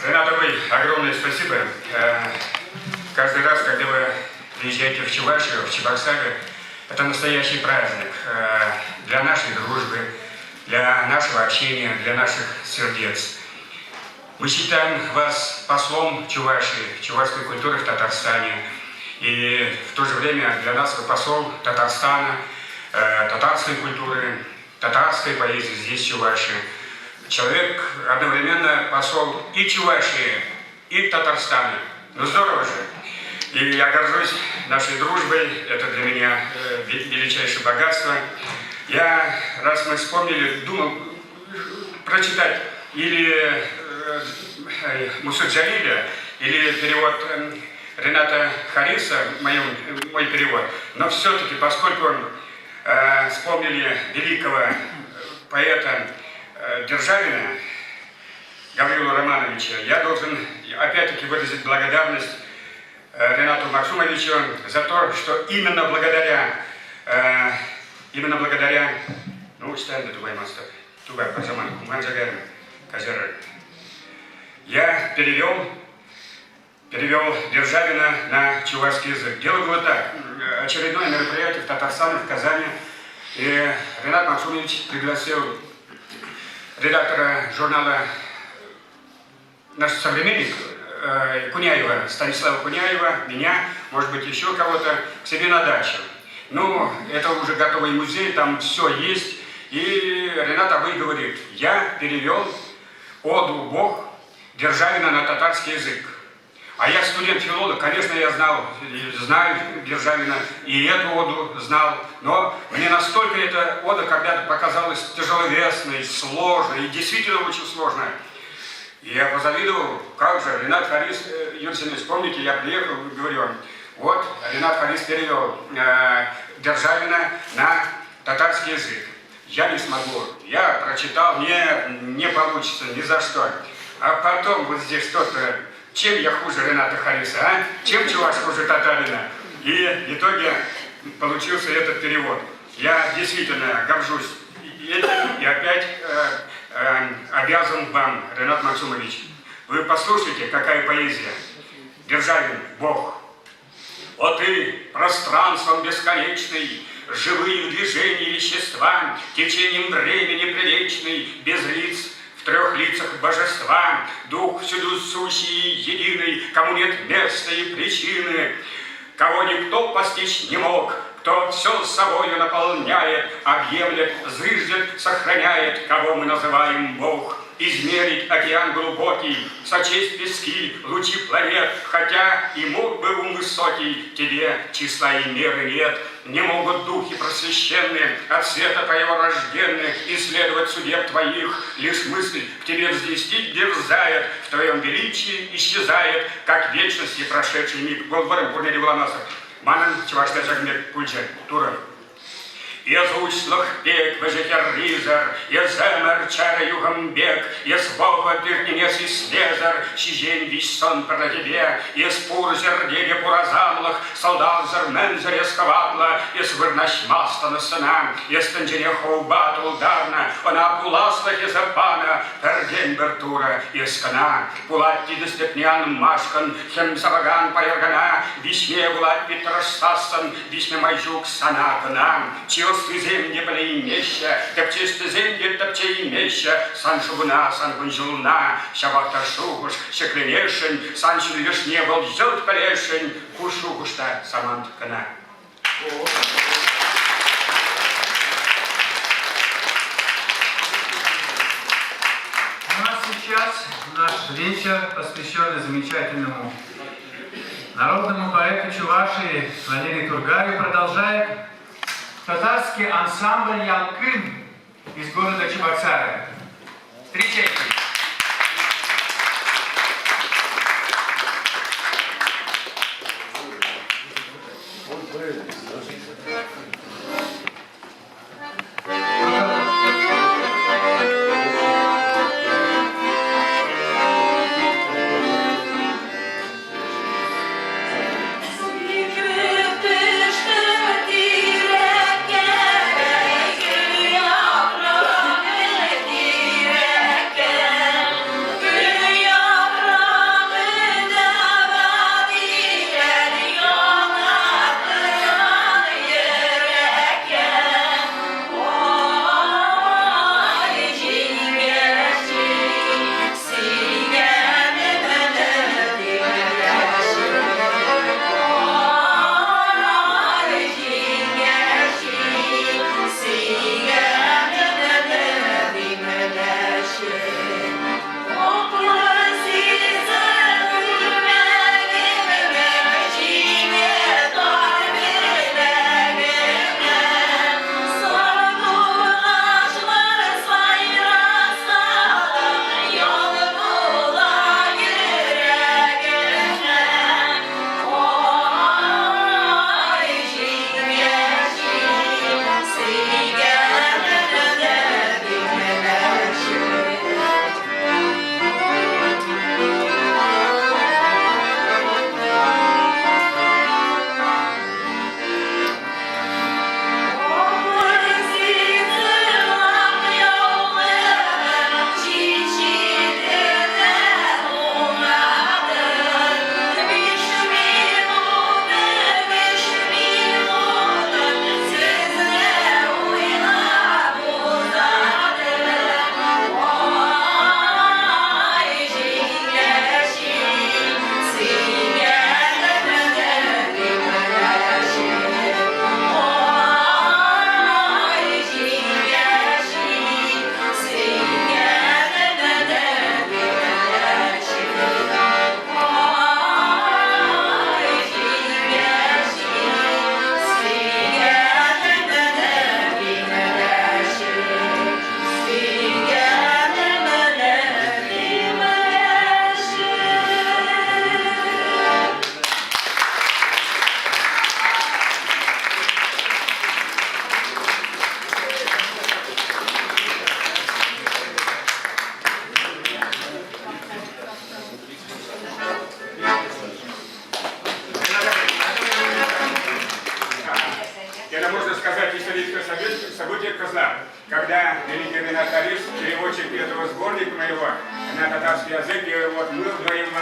Ренат Абый, огромное спасибо. Каждый раз, когда вы приезжаете в Чувашию, в Чебоксары, это настоящий праздник для нашей дружбы, для нашего общения, для наших сердец. Мы считаем вас послом Чувашии, чувашской культуры в Татарстане. И в то же время для нас вы посол Татарстана, татарской культуры, татарской поэзии здесь, в Чувашии. Человек одновременно посол и Чувашии, и Татарстана. Ну здорово же! И я горжусь нашей дружбой, это для меня величайшее богатство. Я, раз мы вспомнили, думал прочитать или Мусы Джалиля, или перевод Рената Хариса, мой перевод, но все-таки, поскольку вспомнили великого поэта Державина, Гаврила Романовича, я должен опять-таки выразить благодарность Ренату Максумовичу за то, что именно благодаря, именно благодаря, ну, читаем до Тубай Тубай, я перевел, перевел Державина на чувашский язык. Дело было так. Очередное мероприятие в Татарстане, в Казани. И Ренат Максумович пригласил редактора журнала «Наш современник» Куняева, Станислава Куняева, меня, может быть, еще кого-то, к себе на дачу. Ну, это уже готовый музей, там все есть. И Ренат Абый говорит, я перевел оду Бог Державина на татарский язык. А я студент-филолог, конечно, я знал, знаю Державина, и эту оду знал, но мне настолько эта ода когда-то показалась тяжеловесной, сложной, и действительно очень сложной. И я позавидовал, как же, Ренат Харис, Юрий Семенович, помните, я приехал, говорю вам, вот Ренат Харис перевел Державина на татарский язык. Я не смогу. Я прочитал, не, не получится ни за что. А потом вот здесь что-то, чем я хуже Рената Хариса, а? Чем чуваш хуже татарина? И в итоге получился этот перевод. Я действительно горжусь этим и опять обязан вам, Ренат Максумович. Вы послушайте, какая поэзия. Державин, Бог. О ты, пространством бесконечный, живые в движении вещества, течением времени привечный, без лиц, в трех лицах божества, дух всюду сущий и единый, кому нет места и причины, кого никто постичь не мог, кто все собою наполняет, объемлет, зыждет, сохраняет, кого мы называем Бог. Измерить океан глубокий, сочесть пески, лучи планет, хотя и мог бы ум высокий, тебе числа и меры нет. Не могут духи просвященные от света твоего рожденные исследовать судеб твоих, лишь мысль к тебе взнести дерзает, в твоем величии исчезает, как вечности прошедший миг. Голворым Манӑн чӑвашла ҫакӑн пек пулчӗ, Турӑ. Эс уҫлӑх пек вӗҫӗ-хӗррисӗр, эс ӗмӗр чӗрӗ юхӑм пек, эс вӑхӑт иртнине сисмесӗр ҫиҫен виҫ сӑн пӗрлӗхӗпе, эс пур ҫӗрте те пур асамлӑх, сӑлтавсӑр-мӗнсӗр эс хӑватлӑ, эс вырнаҫмастӑн ӑссӑна, эс тӗнчене хӑвпа тултарнӑ, ӑна пуласлӑх эсӗ панӑ, пӗртен-пӗр Турӑ эс кӑна. Пулать тикӗс тӗпне анмашкӑн, хӗм сапакан пайӑркана виҫме пулать пит тӑрӑшсассӑн, виҫме май ҫук сана кӑна. Чи ӑслисем те пӗлеймеҫҫӗ, тӗпчеслисем те тӗпчеймеҫҫӗ сан шӑпуна, сан кун-ҫулна. Ҫапах та шухӑш ҫӗкленесшӗн, сан ҫӳллӗшне вӑл йӑлт пӗлесшӗн, ку шухӑш та самант кӑна. Ну а сейчас наш вечер, посвященный замечательному народному поэту Чувашии Валерию Тургаю, продолжает татарский ансамбль «Ялкын» из города Чебоксары. Встречайте!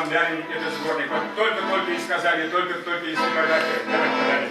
нам дарим этот сборник. Вот только-только и сказали, только-только и подарки. Давайте подарим.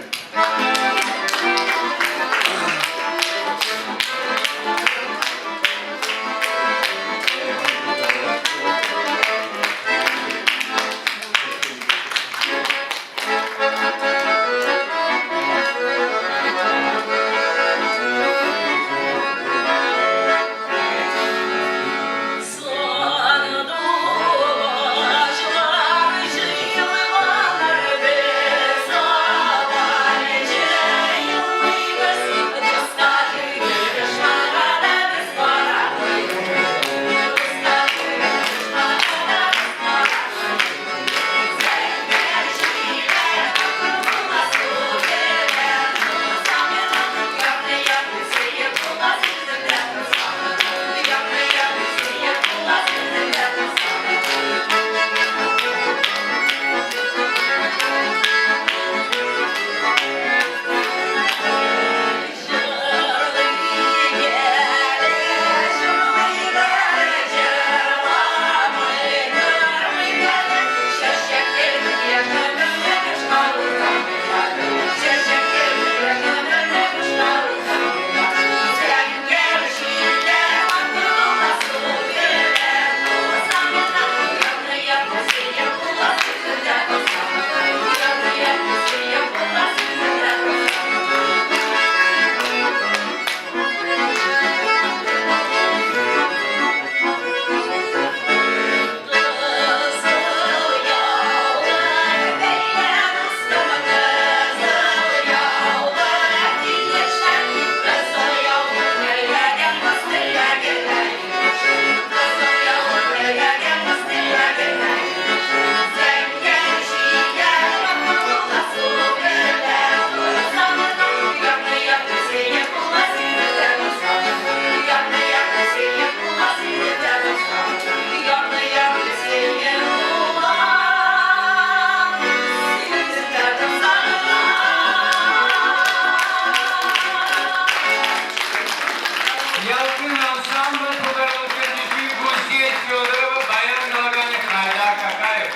Ялкын ансамбль пултарулӑх ертӳҫи Гузель Федорова, баян калаканӗ Хайдар Какаев.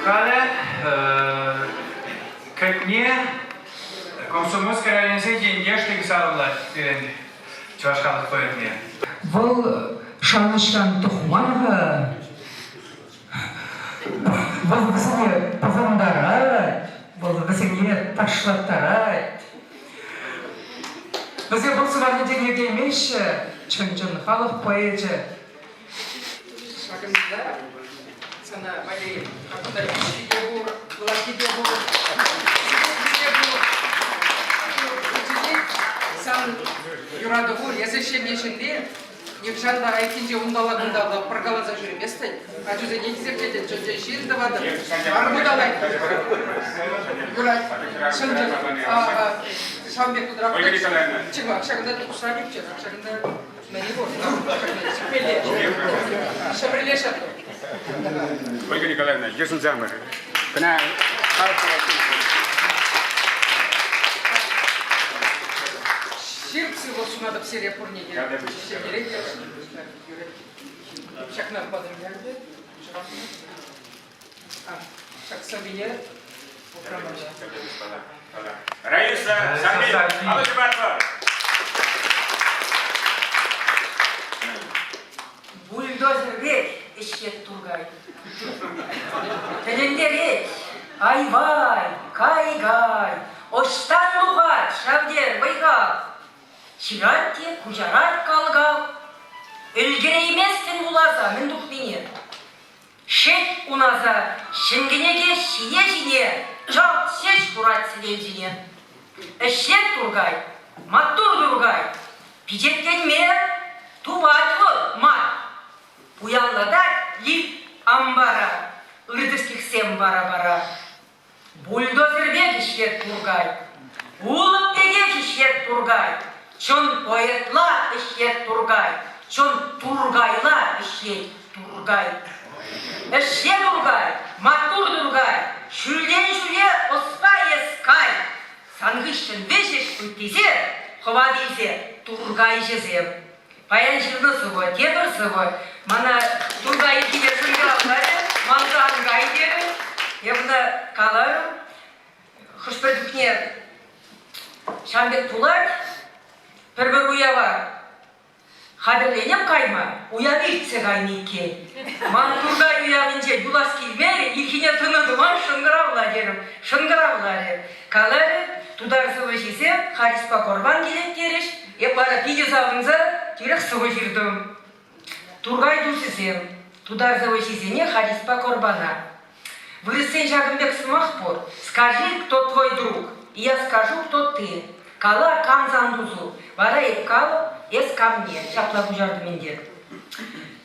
Халӗ Кӗтне Комсомольски районӗнче ентешлӗх саламлать пирӗн чӑваш халӑх поэтне. Вӑл шанӑҫран тухман-ха. Вӑл вӗсене пӑхӑнтарать, вӑл вӗсене ташлаттарать. Вӗсем вӑл сӑванӗнчен иртеймеҫҫӗ, чӑн-чӑн халӑх поэчӗ. Ҫакӑнта сана, Валерий, кунта пиҫҫи те пур, пылакки. Эсӗ ҫемье ҫынни, нихҫан та айккинче унталла-кунталла пӑркаласа ҫӳреместӗн, ачусене хисеплетӗн, чӑн-чӑн ҫын тӑватӑн, армуталать. Юрать, чӑн-чӑн, ҫавӑн пек тутӑрах. Ольга Николаевна. Чӑваш, ҫакӑнта пуҫран ӳкчӗр, ҫакӑнта мӗне пур, сикмелле. Ҫӗмӗрле ҫапла. Ольга Николаевна, йышӑнсамӑр. Кӑна Ҫирӗп сывлӑх сунатӑп сире пурне те. Ҫемьере те ҫакна патӑм янтӗ. Ҫак сӑввине упрамалла. Раиса Сарби, алӑ ҫупатпӑр. Бульдозер пек ӗҫлет Туркай. Тӗлӗнтерет, ай-вай, кай-кай, ӑҫтан тухать ҫав тер вӑй-хал? Ҫырать те куҫарать кал-кал. Ӗлкӗрейместӗн вуласа мӗн тухнине. Шет унаса ҫӗн кӗнеке ҫине-ҫине чалт ҫеҫ хурать сӗтел ҫине. Ӗҫлет Туркай, маттур Туркай, пичетленме тупать вӑл май. Пуянлатать лип амбара, ыртӑслӑхсем пара-пара. Бульдозер пек ӗҫлет Туркай, улӑп пекех ӗҫлет Туркай, чӑн поэтла ӗҫлет Туркай, чӑн Туркайла ӗҫлет Туркай. Ӗҫле Туркай, маттур Туркай, ҫӳлтен ҫӳле ӑста эс кай. Сан хыҫҫӑн веҫех ыттисем хӑват илсе Туркайҫӑсем. Паян ҫырнӑ сӑвӑ, тепӗр сӑвӑ. Мана Туркай киле шӑнкӑравларӗ, манса ан кай терӗ. Эп ӑна каларӑм, хӑш-пӗр чухне ҫавӑн пек пулать, пӗр-пӗр уява хатӗрленеп кайма, уяв иртсе кайнӑ иккен. Ман Туркай уявӗнче юлас килмерӗ, ирхине тӑнӑ-тӑман шӑнкӑравла терӗм. Шӑнкӑравларӗ. Каларӗ, тутар сӑвӑҫисем Хариспа Корбан килет терӗҫ. Эп вара питӗ савӑнса тӳрех сӑвӑ ҫыртӑм. Туркай тусӗсем, тутар сӑвӑҫисене Хариспа Корбана. Вырӑссен ҫакӑн пек сӑмах пур. Скажи, кто твой друг, и я скажу, кто ты. Кала, кам сан тусу, вара эп калӑп, эс ко мне. Ҫапла куҫартӑм ӗнтӗ.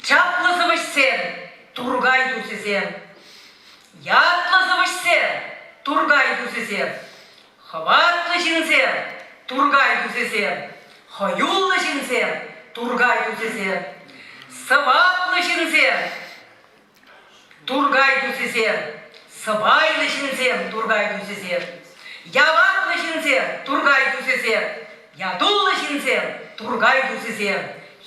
Чаплӑ сӑвӑҫсем, Туркай тусӗсем. Ятлӑ сӑвӑҫсем, Туркай тусӗсем. Хӑватлӑ ҫынсем, Туркай тусӗсем, хӑюллӑ ҫынсем, Туркай тусӗсем, сӑваплӑ ҫынсем, Туркай тусӗсем, сӑпайлӑ ҫынсем, Туркай тусӗсем, яваплӑ ҫынсем, Туркай тусӗсем, ятуллӑ ҫынсем, Туркай тусӗсем,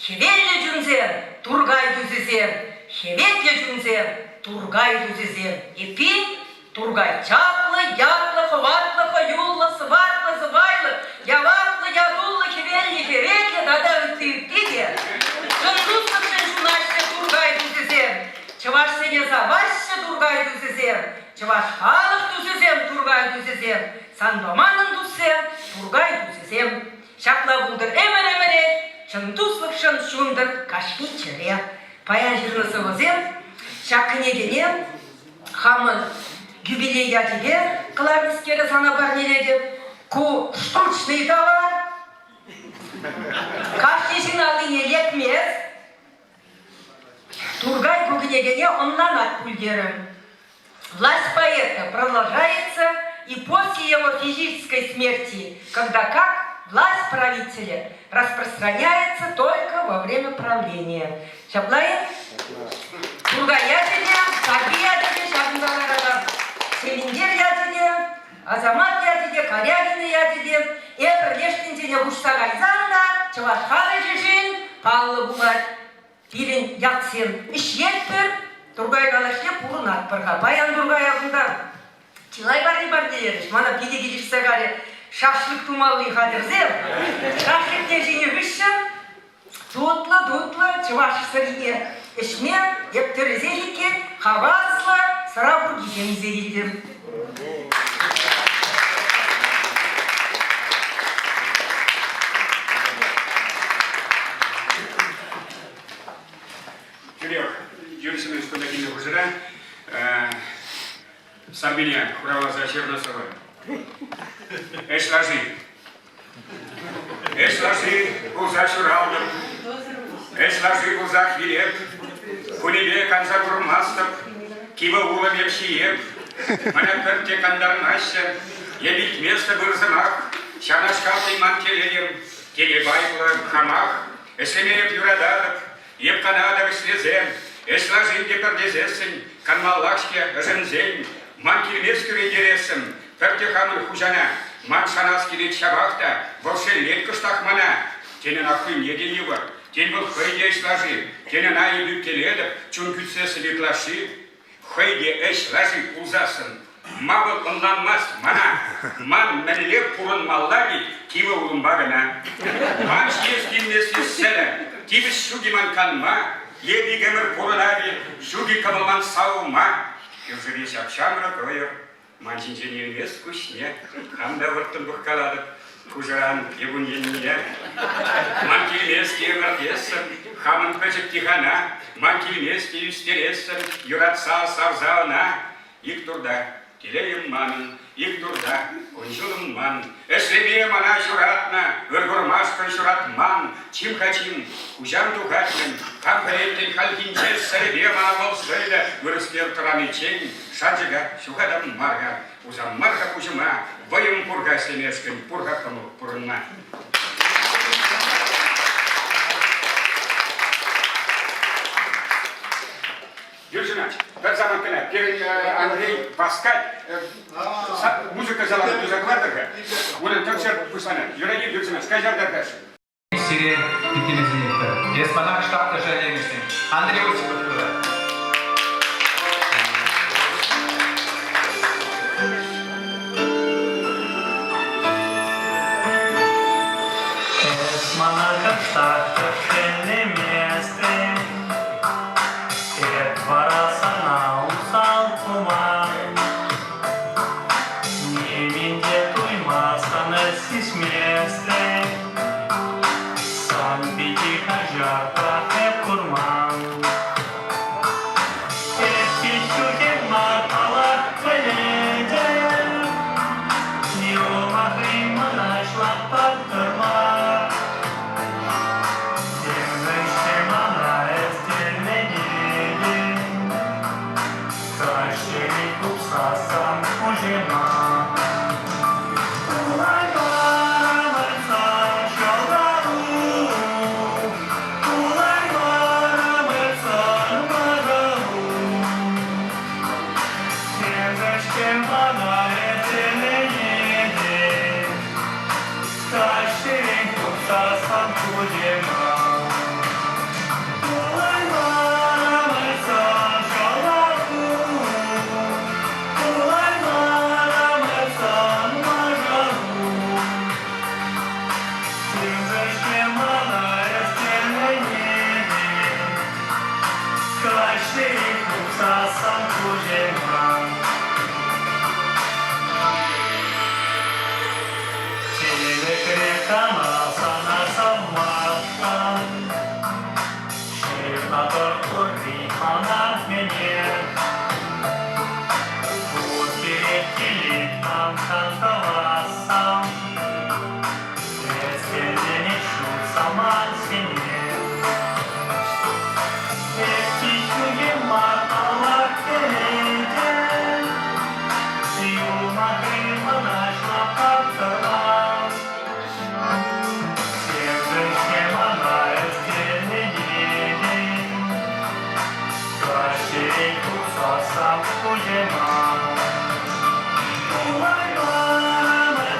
хӗвеллӗ чунсем, Туркай тусӗсем, хӗветлӗ чунсем, Туркай тусӗсем. Эппин, Туркай чаплӑ, ятлӑ, хӑватлӑ, хӑюллӑ, сӑваплӑ, сӑпайлӑ, яваплӑ, ятуллӑ, хӗвеллӗ, хӗветлӗ тата ытти-ытти те. Чӑн туслӑхшӑн ҫунаҫҫӗ Туркай тусӗсем, чӑвашсене саваҫҫӗ Туркай тусӗсем, чӑваш халӑх тусӗсем Туркай тусӗсем, санпа манӑн туссем, Туркай тусӗсем. Ҫапла пултӑр ӗмӗр-ӗмӗре, чӑн туслӑхшӑн ҫунтӑр кашни чӗре. Паян ҫырнӑ сӑвӑсем ҫак кӗнекене хамӑн юбилей ячӗпе кӑларнӑскере сана парнелетӗп. Ку штучный товар. Кашни ҫын аллине лекмест. Туркай ку кӗнекене ӑнланать пуль терӗм. Власть поэта продолжается и после его физической смерти, когда как власть правителя распространяется только во время правления. Ҫапла-и? Туркай ячӗ те, Сарпи ячӗ те ҫакӑнта ларакан Селиндер ячӗ те, Асамат ячӗ те, Карягина ячӗ те эпӗр леш тӗнчене куҫса кайсан та чӑваш халӑхӗшӗн паллӑ пулать. Пирӗн ятсем ӗҫлетпӗр, Туркай калашле пурӑнатпӑр-ха. Паян Туркая кунта чылай парне парнелерӗҫ. Мана питӗ килӗшсе кайрӗ шашлык тумалли хатӗрсем. Шашлыкне ҫинӗ хыҫҫӑн тутлӑ-тутлӑ чӑваш сӑрине ӗҫме эп тӗрӗсех иккен хаваслӑ сӑра куркисем илсе килтӗм. Тӳрех Юрий Семенович кунта килнӗ хушӑра Сарпине хуравласа ҫырнӑ сӑвӑ. Ӗҫ лаши. Ӗҫ лаши пулса ҫуралтӑм, ӗҫ лаши пулсах вилеп, кунӗпе канса курмастӑп, кивӗ улӑм эп ҫиеп, мана пӗртте кантармаҫҫӗ, эп илтместӗп ыр сӑмах, ҫавнашкал тӑйман телейӗм, телей вайлӑ хамах, ӗҫлеме эп юрататӑп, Эп канатӑп ӗҫлесе, ӗҫ лашин те пӗр тесессӗн, канмаллах-ҫке ӗшенсен. Ман килмест кӳрентерессӗм, пӗртте хамӑн хуҫана. Ман шанас килет ҫапах та, вӑл шеллет кӑштах мана. Тен, ӑна хӑйне те йывӑр, тен, вӑл хӑй те ӗҫ лаши, тен, ӑна эп ӳпкелетӗп, чун кӳтсессӗн ытлашши. Хӑй те ӗҫ лаши пулсассӑн, ма вӑл ӑнланмасть мана? Ман мӗнле пурӑнмалла тет кивӗ улӑмпа кӑна. Ман ҫиес килмест-и сӗлӗ, тивӗҫ ҫук-и ман канма, е ик ӗмӗр пурӑнать-и, ҫук-и кӑмӑл ман савма? Кӳршӗри ҫап-ҫамрӑк ӑйӑр ман ҫинчен илмест куҫне, хам та вӑрттӑн пӑхкалатӑп хушӑран е кун енне. Ман килмест те ӗмӗртессӗм, хамӑн пӗчӗк тихана, ман килмест те ӳстерессӗм, юратса савса ӑна. Ик турта, телейӗм манӑн, ик турта, кун-ҫулӑм ман. Ӗҫлеме мана ҫуратнӑ, ыр курмашкӑн ҫуратман. Чим-ха, чим, хуҫам тухать-мӗн, хам пӗлеттӗн хальхинче сӗрӗпе мана вӑл сӑйлӗ вырӑскер тӑраниччен шанчӑка ҫухатам мар-ха, усам мар-ха пуҫӑма, вӑйӑм пур-ха ӗҫлемешкӗн, пур-ха кӑмӑл пурӑнма. Юрий пӗр самант кӑна. Пирӗн Андрей васкать. Музыка залана туса кӑлартӑр-ха. Унӑн концерт пуҫланать. Юрий Юрьевич, каҫартӑр-ха. Сире итлеме сӗнетпӗр. Эс мана кӑштах та шеллеместӗн. Андрей Осипов пырать. Эс мана кӑштах та шеллеместӗн. Эп вара сана усал туман. Нимӗн те туймастӑн, эс сисместӗн. Сан пики хаҫатра эп курман. Эп пит хӳхӗм мар, паллах, пӗлетӗп. Юмахри мӑнаҫлӑх мар. Темӗн-ҫке мана эс тӗлленетӗн. Каҫхине тупсассӑн куҫӑма. Тулаймарӑм ҫӑлтару, тулаймарӑм мӑшӑру. Темӗн-ҫке мана эс тӗлленетӗн. Каҫсерен тухсассӑн куҫӑма. Тулаймарӑм сан ҫӑлтару, тулаймарӑм сан мӑшӑру. Темӗн-ҫке мана эс тӗлленетӗн. Каҫсерен тухсассӑн куҫӑма. Тивӗҫре кама сана савмастӑн, Ҫырнатӑр ырри мана мӗне. Пур пире килет ан тӑвассам, Эс тӗлленет ҫут самантсене. Эс ҫӳхе мар паллах пӗлетӗн, Юмахри мӑнаҫлӑ паттӑрла. Сердце мана эс тӗлленетӗн, Каҫсерен курсассам куҫӑма. Тулаймарӑм.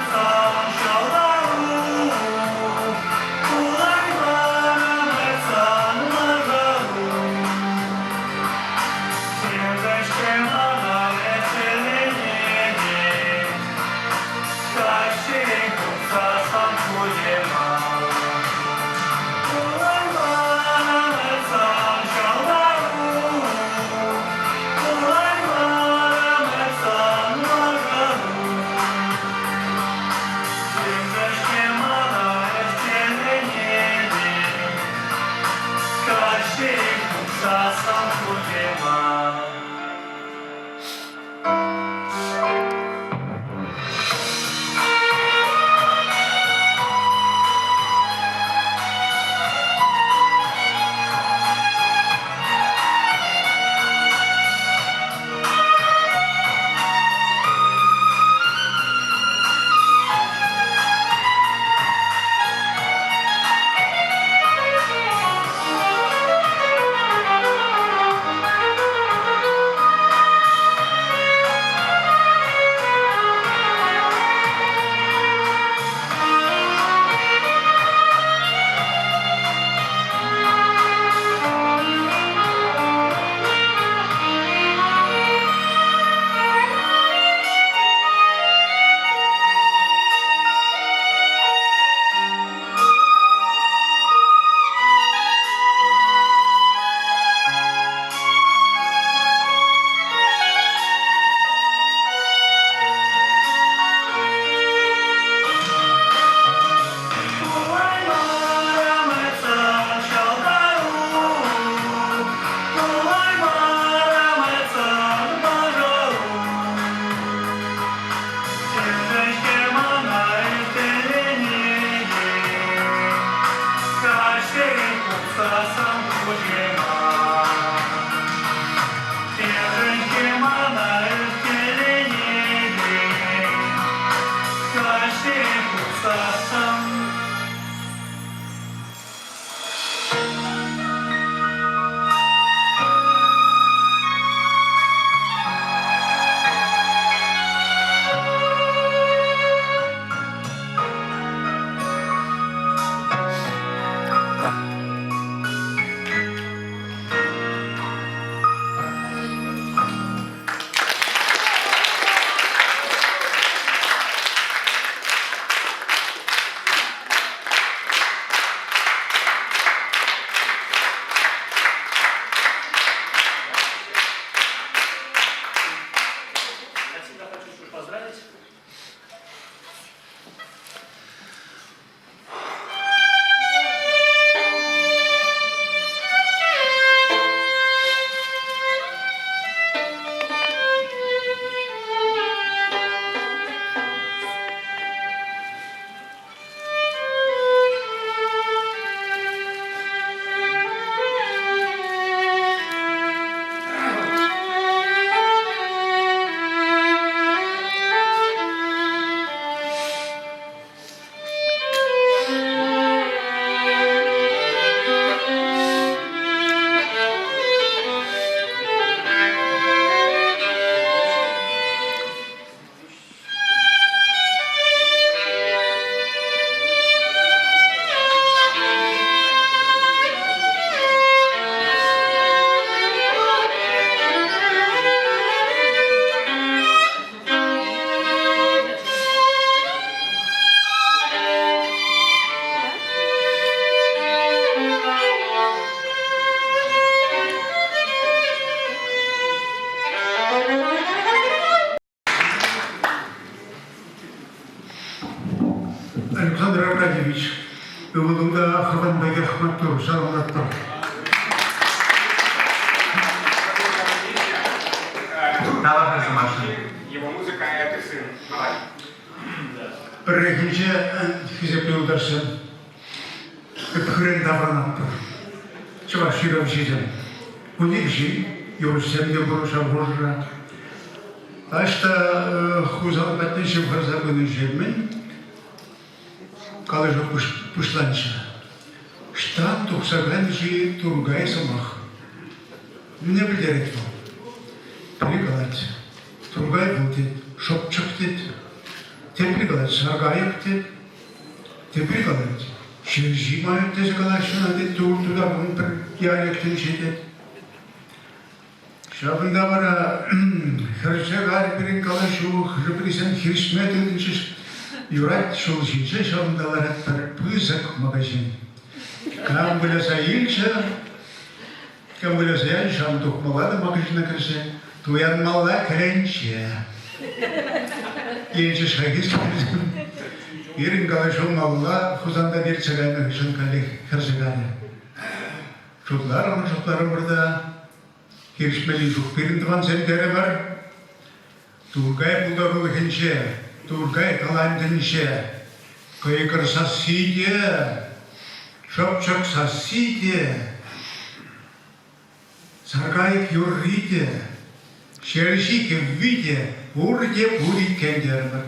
Александр Аркадьевич, ывӑлунта хӑвӑн пекех маттур, саламлатпӑр. Тавах сӑмахшӑн. Его музыка — это сын. Малай. Пӗррехинче хисеплӗ юлташсем, Ӗпхӳрен таврӑнатпӑр. Чӑваш ҫыравҫисем. Ун ҫын, юрӑҫсем те пур ҫав хушӑра. Таҫта Хусан патне ҫывхарса пынӑ-ҫемӗн калаҫу пуҫланчӗ. Ӑҫтан тухса кайнӑ-ши Туркай сӑмах? Мӗне пӗлтерет вӑл? Пӗри калать, Туркай вӑл тет, шӑпчӑк тет. Тепри калать, саркайӑк тет. Тепри калать, ҫерҫи май тесе калаҫҫӗ ӑна тет, тутарӑн пӗр диалектӗнче тет. Ҫавӑнта вара хӗрсе кайрӗ пирӗн калаҫу, хӑшӗ-пӗрисем хирӗҫме тытӑнчӗҫ. Юрать, ҫул ҫинче ҫавӑнта ларать пӗр пысӑк магазин. Кам выляса илчӗ, кам выляса ячӗ, ҫавӑн тухмалла та магазина кӗрсе туянмалла кӗленче. Илчӗҫ хайхискерсем. Пирӗн калаҫу малалла Хусантан иртсе кайнӑ хыҫҫӑн каллех хӗрсе кайрӗ. Шутларӑмӑр, шутларӑмӑр та хирӗҫмелли ҫук пирӗн тӑвансем терӗмӗр. Туркай пултарулӑхӗнче, Туркай талантӗнче кӑйкӑр сасси те, шӑпчӑк сасси те, саркайӑк юрри те, ҫерҫи кӗвви те пурте пур иккен терӗмӗр.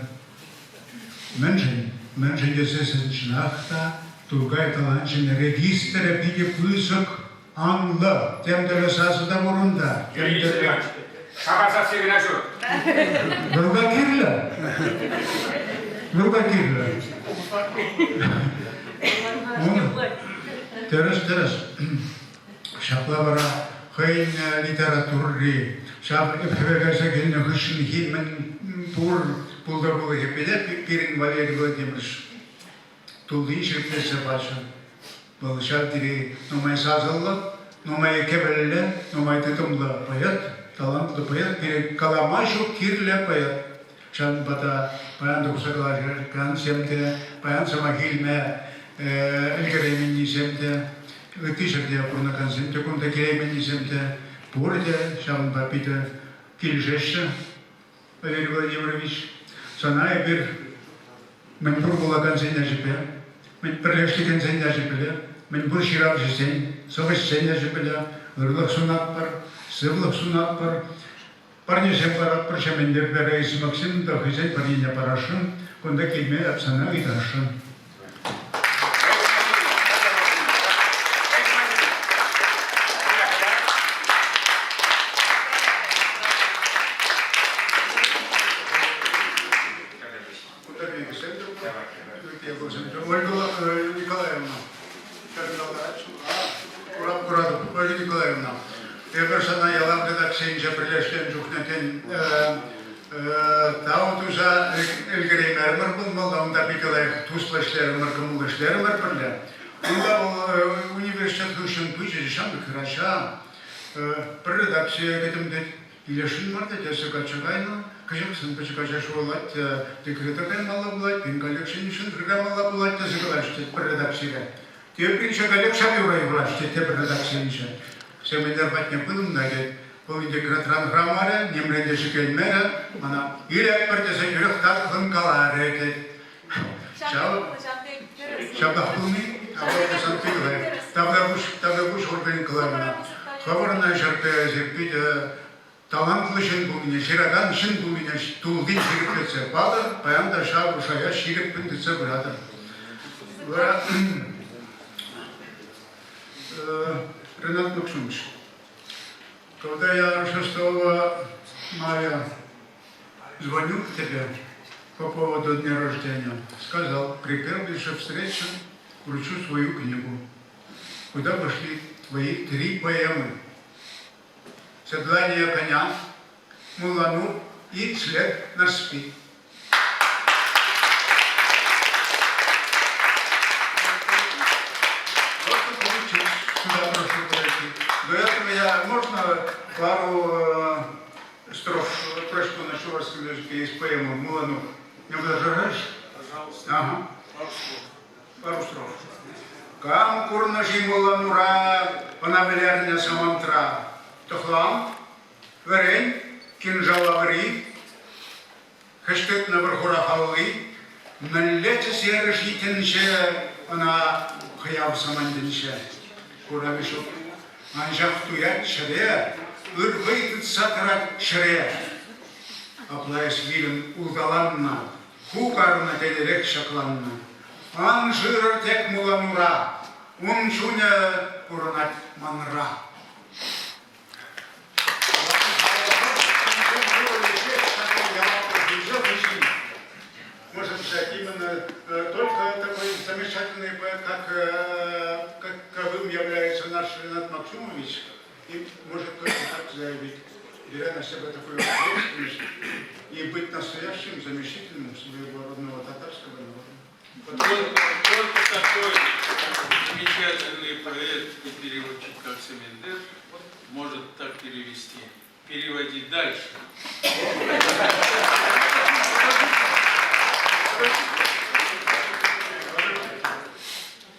Мӗншӗн? Мӗншӗн тесессӗн чӑнах та Туркай таланчӗн регистрӗ питӗ пысӑк, анлӑ, тем тӗрлӗ сасӑ та пур унта. Юрий Семенович, шапа сасси кӑна ҫук. Вӑл кирлӗ. Вӑл кирлӗ. Тӗрӗс, тӗрӗс. Ҫапла вара хӑйӗн литературӑри ҫав Ӗпхӗве кайса килнӗ хыҫҫӑнхи мӗн пур пултарулӑхӗпе те пирӗн Валерий Владимирович туллин ҫирӗплетсе пачӗ. Вӑл ҫав тери нумай сасӑллӑ, нумай кӗвӗллӗ, нумай тытӑмлӑ поэт, талантлӑ поэт, пире калама ҫук кирлӗ поэт. Ҫавӑнпа та паян тухса калаҫакансем те, паян сӑмах илме ӗлкӗрейменнисем те, ытти ҫӗрте пурӑнакансем те, кунта килейменнисем те пурте ҫавӑнпа питӗ килӗшеҫҫӗ. Валерий Владимирович, сана эпир мӗнпур вулакансен ячӗпе, мӗн пӗрлешлекенсен ячӗпе, мӗнпур ҫыравҫӑсен, сӑвӑҫсен ячӗпе ырлӑх сунатпӑр, сывлӑх сунатпӑр. Парнесем паратпӑр Ҫементерпе Раиса Максимовна та хӑйсен парнине парасшӑн, кунта килме эп сана ыйтасшӑн. Ольга Николаевна, куратӑп, Ольга Николаевна, эпир сана ялан редакцийӗнче пӗрлешкен чухне тен тав туса ӗлкӗреймерӗмӗр пулмалла, унта питӗ лайӑх туслӑ ӗҫлерӗмӗр, кӑмӑллӑ ӗҫлерӗмӗр пӗрле. Унта вӑл университет хыҫҫӑн пычӗ ҫамрӑк хӗрача, пӗр редакцие кӗтӗм тет. Илесшӗн мар тет, эсӗ качча кайнӑ, кӗҫех сан пӗчӗк ача ҫуралать, декрета каймалла пулать, пин коллекцин каймалла пулать тесе калаҫ тет пӗр редакцире. Тепринче коллег ҫав юрра юрлаҫ тет тепӗр редакцийӗнче. Семенер патне пытӑм та тет, вӑл ӗнтӗ грантран хӑрамарӗ, нимрен те шикленмерӗ, мана илетпӗр тесе тӳрех татӑклӑн каларӗ тет. Ҫав ҫапах пулни, апла пулсан питӗ лайӑх. Тавтапуҫ, тавтапуҫ Ольга Николаевна. Хӑвӑрӑн ӗҫӗрте эсир питӗ талантлӑ ҫын пулнине, ҫыракан ҫын пулнине туллин ҫирӗплетсе патӑр, паян та ҫав шая ҫирӗппӗн тытса пыратӑр. Вара Ренат Максимович, когда я 6 мая звоню к тебе по поводу дня рождения, сказал, при первой же встрече вручу свою книгу, куда вошли твои три поэмы «Седлание коня», «Мулану» и «След на спи». Вот и сюда прошу пройти. До этого я, можно пару строф прочту на чувашском языке из поэмы «Мулану». Не возражаешь? Пожалуйста. Ага. Пару слов. Кам курнӑ-ши мулланура ӑна вӗлернӗ самантра? Тӑхлан, вӗрен, кинжал аври, хӗҫ тытнӑ вӑр-хурах алли, мӗнле тӗсерӗ-ши тӗнче ӑна хӑяв самантӗнче? Хуравӗ ҫук. Анчах туять чӗре, ыр вӑй тытса тӑрать ҫӗре. Апла эс вилӗм улталаннӑ, ху карнӑ тенӗрех ҫакланнӑ. Ан шырӑр тек муланура, ун чунӗ пурӑнать манра. Можем взять именно только такой замечательный поэт, как каковым является наш Ренат Максимович, и может только так заявить, беря на себя такую ответственность и быть настоящим заместителем своего родного татарского народа. Только, только такой замечательный поэт и переводчик, как Семендер, может так перевести. Переводи дальше.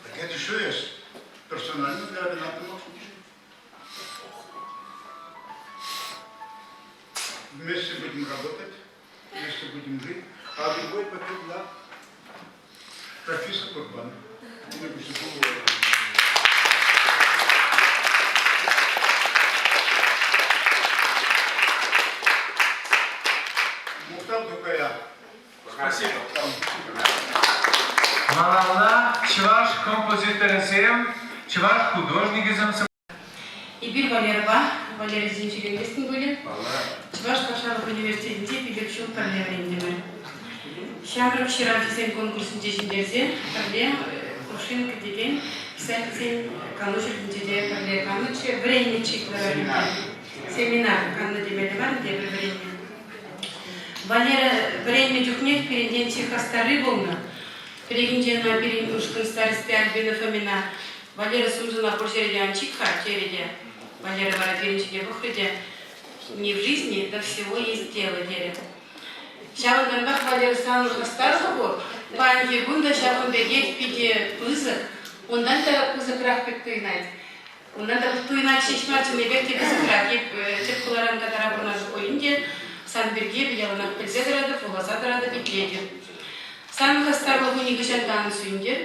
Так это еще есть персонально для Рената Максимовича. Вместе будем работать, вместе будем жить. А другой пакет для Рафиса Курбана. Мухтав Тукая. Спасибо. Малалла чӑваш композиторӗсем, чӑваш художникӗсем Эпир Валерӑпа, Валерий Зинчилеместӗн пулӗ, Чӑваш патшалӑх университетӗнче 5 ҫул пӗрле вӗрентӗмӗр. Ҫамрӑк ҫыравҫӑсен конкурсӗнче ҫӗнтерсе пӗрле Кувшинка текен писательсен кану ҫуртӗнче те пӗрле каннӑччӗ, вӗреннӗччӗ Семинар каннӑ темелле мар, тепӗр вӗреннӗ. Валера вӗреннӗ чухнех пирӗнтен чи хастарри пулнӑ. Пӗррехинче ӑна пирӗн ушкӑн старости Альбина Фомина Валера сӑмсуна пур ҫӗре те ан чик-ха, терӗ те. Валера вара пирӗн ҫине пӑхрӗ те не в жизни, да всего есть дело, терӗ. Ҫавӑнтанпах Валера санӑн хастарлӑ пур, паянхи кун та ҫавӑн пекех питӗ пысӑк, унтан та пысӑкрах пек туйӑнать. Унтан та туйӑнать ҫеҫ мар, чӑннипех те пысӑкрах. Эп тӗп хуларан катара пурӑнатӑп пулин те, сан пирки эпӗ яланах пӗлсе тӑратӑп, вуласа тӑратӑп, итлетӗп. Санӑн хастарлӑху нихӑҫан та ан сӳнтӗр.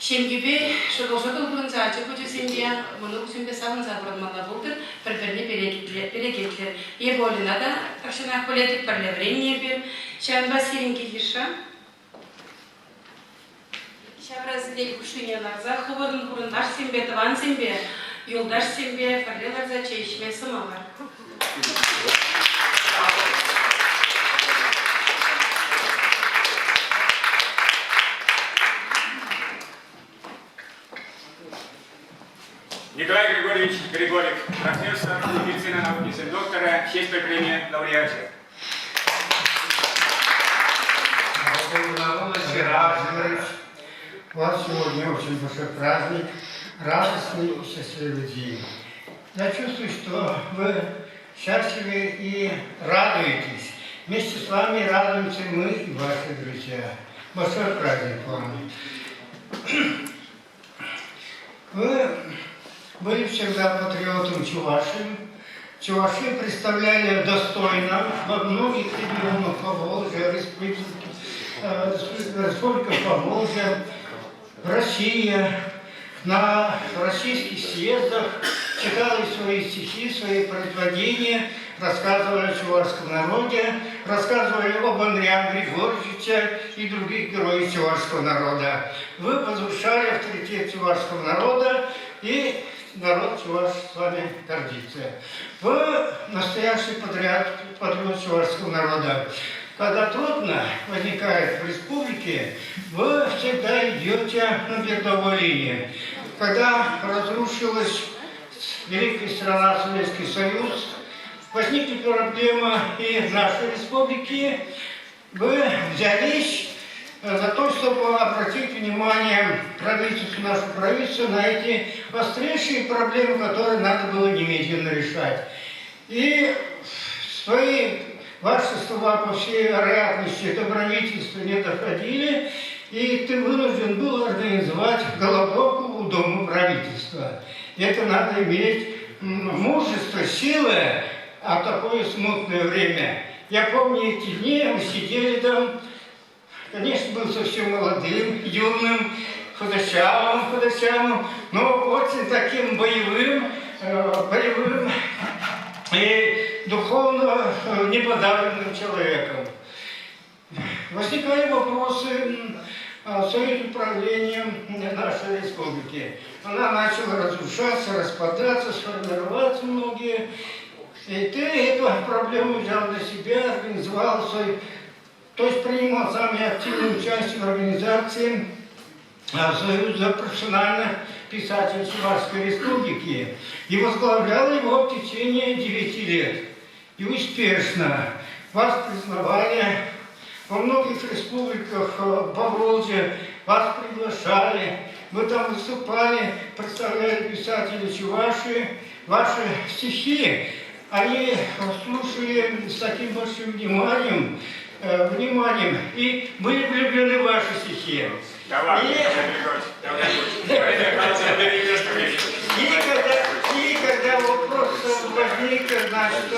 Ҫемйипе шӑкӑл-шӑкӑл пурӑнса ача-пӑчасемпе, мӑнуксемпе савӑнса пурӑнмалла пултӑр, пӗр-пӗрне перекетлӗр. Эпӗ Ольӑна та тахҫанах пӗлетӗп, пӗрле вӗреннӗ эпир. Ҫавӑнпа сирӗн кил-йышра ҫавра сӗтел хушшине ларса хӑвӑрӑн хурӑнташсемпе, тӑвансемпе, юлташсемпе пӗрле ларса чей ӗҫме сӑмавар. Николай Григорьевич Григорьев, профессор, медицина наукисен докторӗ, Ҫеҫпӗл преми лауреачӗ. У вас сегодня очень большой праздник, радостный и счастливый день. Я чувствую, что вы счастливы и радуетесь. Вместе с вами радуемся мы и ваши друзья. Большой праздник вам. Вы были всегда патриотом Чувашии. Чуваши представляли достойно во многих регионах Поволжья, Республики, Республика Поволжья, Россия, на российских съездах читали свои стихи, свои произведения, рассказывали о чувашском народе, рассказывали об Андриане Григорьевиче и других героях чувашского народа. Вы возвышали авторитет чувашского народа, и народ чуваш с вами гордится. Вы настоящий патриот, патриот чувашского народа. Когда трудно возникает в республике, вы всегда идете на передовой линии. Когда разрушилась великая страна Советский Союз, возникли проблемы и в нашей республике, вы взялись за то, чтобы обратить внимание правительства, наше правительство на эти острейшие проблемы, которые надо было немедленно решать. И свои, ваши слова, по всей вероятности, до правительства не доходили. И ты вынужден был организовать голодовку у Дома правительства. Это надо иметь мужество, силы, а такое смутное время. Я помню эти дни, мы сидели там, конечно, был совсем молодым, юным, худощавым, худощавым, но очень таким боевым, боевым и духовно неподавленным человеком. Возникали вопросы Совета управления нашей республики. Она начала разрушаться, распадаться, сформироваться многие. И ты эту проблему взял на себя, организовал свой, то есть принимал самое активное участие в организации Союза профессиональных писателей Чувашской Республики и возглавлял его в течение 9 лет. И успешно. Вас признавали во многих республиках по Волжье, вас приглашали, вы там выступали, представляли писателей Чувашии, ваши стихи. Они слушали с таким большим вниманием, вниманием и были влюблены в ваши стихи. Да ладно, И, и когда вопрос возник, значит,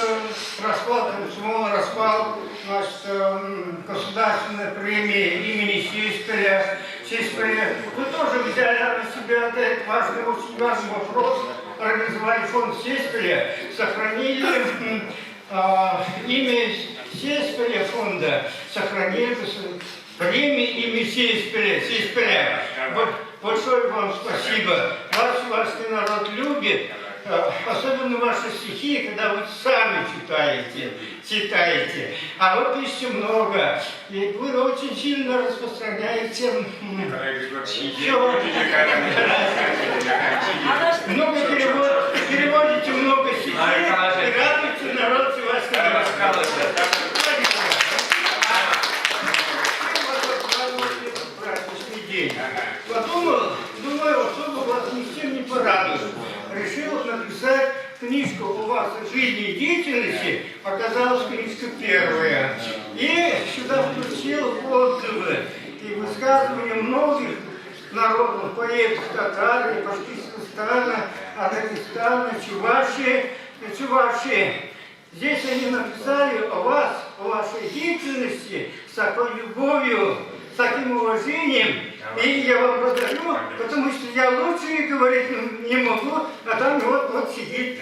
распал комсомол, распал, значит, государственной премии имени Сеспеля, Сеспеля, вы тоже взяли на себя этот важный, очень важный вопрос, организовали фонд Сеспеля, сохранили имя Сеспеля фонда, сохранили премии имени Сеспеля, Сеспеля. Большое вам спасибо. Вас чувашский народ любит, особенно ваши стихи, когда вы сами читаете, читаете. А вы пишете много, и вы очень сильно распространяете всё. Много переводите много стихей и радуете народ чувашского. Праздничный день. Подумал, думаю, особо вас ничем не порадую. Решил написать книжку о вашей жизни и деятельности. Оказалась книжка первая. И сюда включил отзывы и высказывания многих народных поэтов Татарии, Башкирского, Дагестана, Чувашии, Чувашии. Здесь они написали о вас, о вашей деятельности с такой любовью, с таким уважением. И я вам подарю, потому что я лучше говорить не могу, а там вот, вот сидит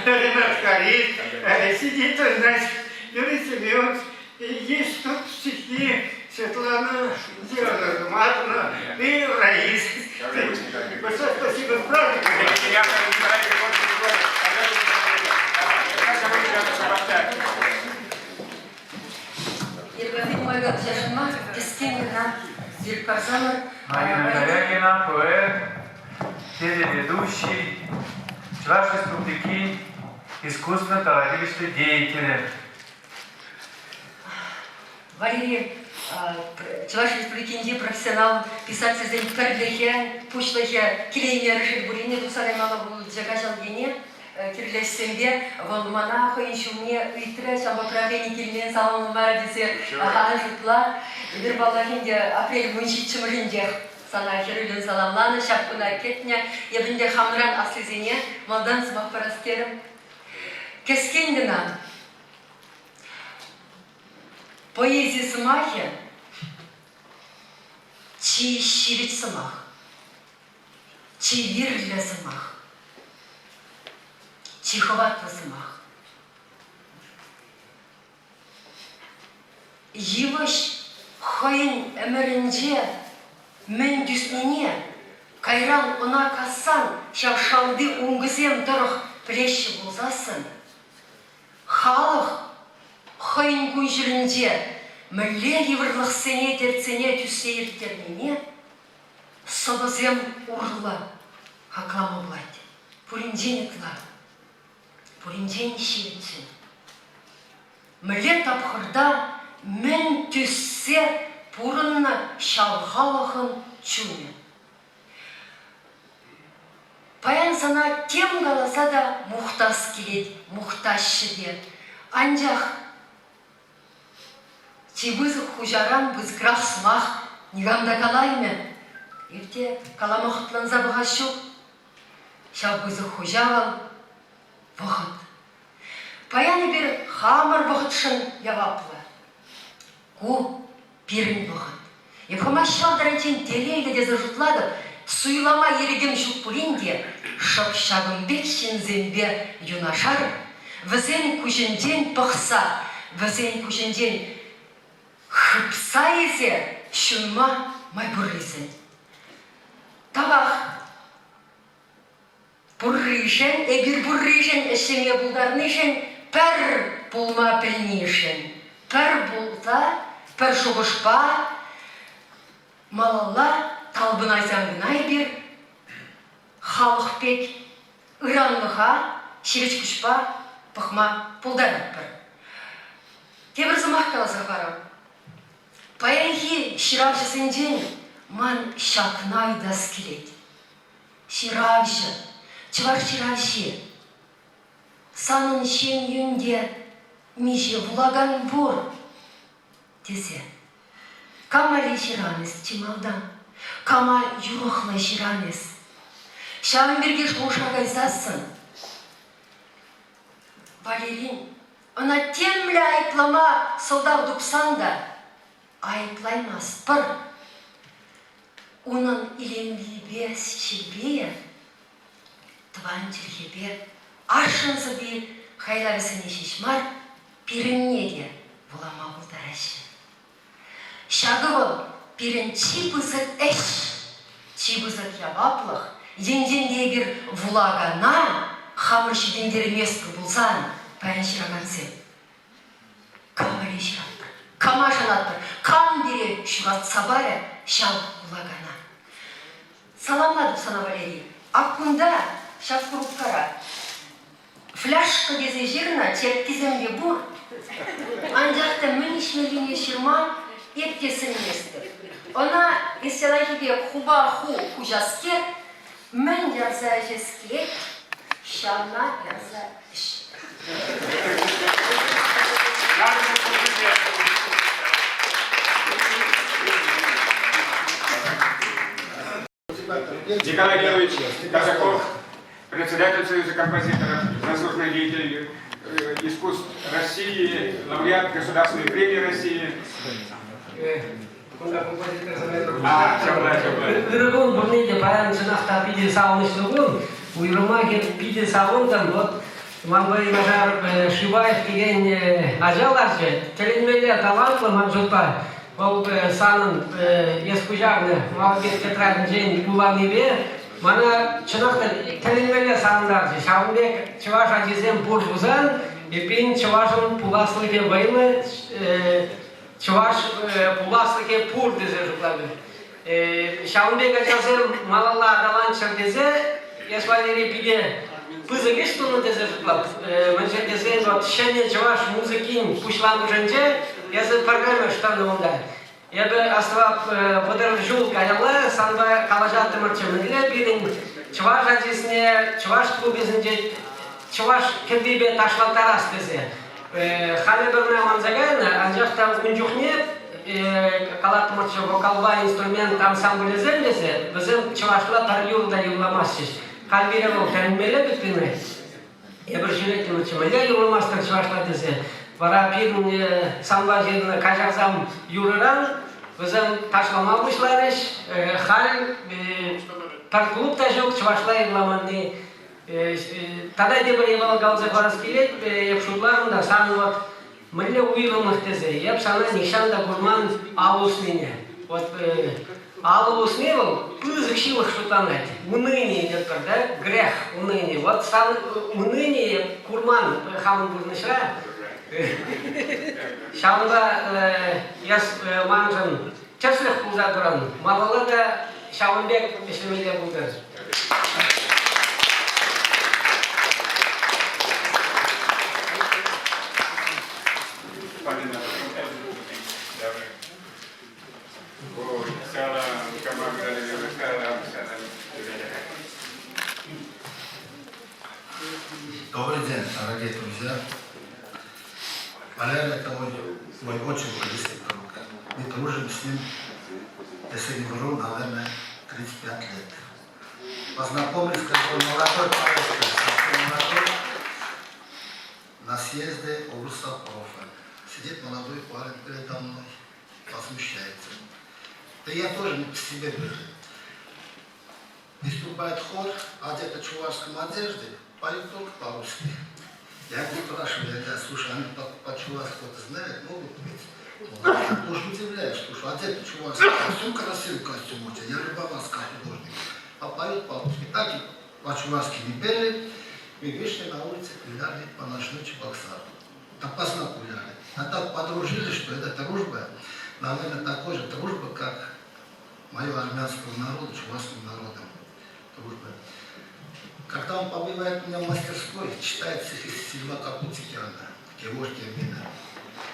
Ренат Харит, сидит, значит, Юрий Семенович. И есть тут стихи Светлана Матовна и Раис. Большое спасибо с праздником. Марина Корягина, поэт, телеведущий, Чӑваш Республикин искусство товарищества деятелӗ. Валерий Чӑваш Республикинчи профессионал писательсен пӗрлӗхӗ, пуҫлӑхӗ килеймерӗшӗн пулин тухса каймалла пулчӗ Каҫал ене кирлӗ вӑл мана хӑйӗн ҫумне ыйтрӗ, ҫавӑнпа правлени килмен саламламарӗ тесе ан шутла. Эпир, паллах, ӗнтӗ апрель 17-мӗшӗнчех сана хӗрӳллӗн саламланӑ, ҫак куна кӗтнӗ. Эп ӗнтӗ хамран аслисене малтан сӑмах парас терӗм. Кӗскен кӑна Поэзи сӑмахӗ чи ҫивӗч сӑмах, чи вирлӗ сӑмах, чи хӑватлӑ сӑмах. Йывӑҫ хӑйӗн ӗмӗрӗнче мӗн тӳснине кайран ӑна кассан ҫав шалти ункӑсем тӑрӑх пӗлеҫҫӗ пулсассӑн Халӑх хӑйӗн кун-ҫулӗнче мӗнле йывӑрлӑхсене, тертсене тӳссе ирттернине сӑвӑсем урлӑ хаклама пулать. Пуринчен ытла, пуринчен ҫивӗччӗн. Мӗнле тапхӑрта мӗн тӳссе пурӑннӑ ҫав халӑхӑн чунӗ? Паян сана тем каласа та мухтас килет, мухтаҫҫӗ те. Анчах чи пысӑк хуҫаран пысӑкрах сӑмах. Никам та калаймӗ. Эп те калама хӑтланса пӑхас ҫук. Ҫав пысӑк хуҫа вӑл вӑхӑт. Паян эпир хамӑр вӑхӑтшӑн яваплӑ. Ку пирӗн вӑхӑт. Эп хама ҫав таранччен телейлӗ тесе шутлатӑп, суйлама ирӗкӗм ҫук пулин те, шӑп ҫакӑн пек ҫынсемпе юнашар, вӗсен куҫӗнчен пӑхса, вӗсен куҫӗнчен хыпса илсе ҫунма май пуррисен. Тавах пурришӗн, эпир пурришӗн ӗҫлеме пултарнишӗн, пӗр пулма пӗлнишӗн, пӗр пулса, пӗр шухӑшпа малалла талпӑнайсан кӑна эпир халӑх пек ыранлӑха ҫивӗч куҫпа пӑхма пултаратпӑр. Тепӗр сӑмах каласа хӑварам. Паянхи ҫыравҫӑсенчен ман ҫакна ыйтас килет. Ҫыравҫӑ, чӑваш ҫыравҫи, санӑн ҫемйӳнте миҫе вулакан пур? тесе. Кам валли ҫыран эс чи малтан? Кама юрӑхлӑ ҫыран эс? Ҫавӑн пирки шухӑша кайсассӑн Валерин ӑна темле айӑплама сӑлтав тупсан та айӑплаймастпӑр. Унӑн илемлипе ҫилпийӗ тӑван чӗлхепе ашшӗн сӑвви хайлавӗсене ҫеҫ мар, пирӗнне те вулама пултараҫҫӗ. Ҫакӑ вӑл пирӗн чи пысӑк ӗҫ, чи пысӑк яваплӑх. Енчен те эпир вулакана хамӑр ҫитӗнтерместпӗр пулсан, паян ҫыракансем кам валли ҫыратпӑр, кама шанатпӑр, кам пире ҫуратса парӗ ҫав вулакана. Саламлатӑп сана, Валерий. Ак кунта, ҫак курупкара, Фляжка тесе ҫырнӑ черккисем те пур. Анчах та мӗн ӗҫмеллине ҫырма эп те сӗнместӗп. Ӑна эс яланхи пек хупа ху хуҫаскер, мӗн ярса ӗҫес килет, ҫавна ярса ӗҫ. Николай Георгиевич Казаков, председатель Союза композиторов, заслуженный деятель искусств России, лауреат Государственной премии России. Ырӑ кун пурне те паян чӑнах та питӗ савӑнӑҫлӑ кун. Уйрӑмах эп питӗ савӑнтӑм. Вот манпа юнашар Шибаев текен ача ларчӗ. Тӗлӗнмелле талантлӑ ман шутпа. Вӑл санӑн эс куҫарнӑ Малпек тетрадӗнчен вуланипе мана чӑнах та тӗлӗнмелле савӑнтарчӗ. Ҫавӑн пек чӑваш ачисем пур пулсан, эппин чӑвашӑн пуласлӑхӗ вӑйлӑ, чӑваш пуласлӑхӗ пур тесе шутлатӑп. Ҫавӑн пек ачасем малалла аталанччӑр тесе эс, Валерий, питӗ пысӑк ӗҫ тунӑ тесе шутлап. Мӗншӗн тесен вот ҫӗнӗ чӑваш музыкин пуҫламӑшӗнче эсӗ пӗрремӗш тӑнӑ унта. Эпӗ астӑвап 30 ҫул каялла санпа калаҫаттӑмӑрччӗ мӗнле пирӗн чӑваш ачисене чӑваш клубӗсенче чӑваш кӗввипе ташлаттарас тесе. Халӗ пӗрне манса кайнӑ, анчах та ун чухне калаттӑмӑрччӗ вокалпа инструмент ансамблӗсем тесе, вӗсем чӑвашла пӗр юрӑ та юрламастчӗҫ. Халь пире вӑл тӗлӗнмелле пек туйӑнать. Эпир ҫӳреттӗмӗрччӗ, мӗнле юрламастӑр чӑвашла тесе. Вара пирӗн санпа ҫырнӑ «Каҫарсам» юрӑран вӗсем ташлама пуҫларӗҫ. Халь пӗр клуб та ҫук чӑвашла юрламанни. Тата тепӗр япала каласа хӑварас килет, эп шутларӑм та, сан вот мӗнле уйрӑмлӑх тесе, эп сана нихҫан та курман ал уснине. Вот алӑ усни вӑл пысӑк ҫылӑх шутланать. Уныние тетпӗр, да? Грех, уныние. Вот сан уныние эп курман хамӑн пурнӑҫра. Ҫавӑнпа эс маншӑн тӗслӗх пулса тӑран, малалла та ҫавӑн пек ӗҫлемелле пултӑр. Добрый день, дорогие друзья. Валерий – это мой, мой очень близкий друг. Мы дружим с ним Если не вру, наверное, 35 лет. Познакомились, когда он молодой поэт, совсем молодой, на съезде Урсапрофа. Сидит молодой парень передо мной, возмущается. Да я тоже не по себе был. Выступает хор, одет в чувашском одежде, поют только по-русски. Я не спрашиваю, я говорю, слушай, они по-чувашски кто-то знает, могут петь? Он говорит, я тоже удивляюсь, слушай, одет в чувашский костюм, красивый костюм у тебя, я любовался как художник. А поют по-русски. Так и по-чувашски не пели. Мы вышли на улице, гуляли по ночной Чебоксару. Допоздна гуляли. А так подружились, что эта дружба, наверное, такой же дружба, как моего армянского народа, чувашским народом. Дружба. Когда он побывает у меня в мастерской, читает стихи Сильвака Путикяна, Георгия Мина,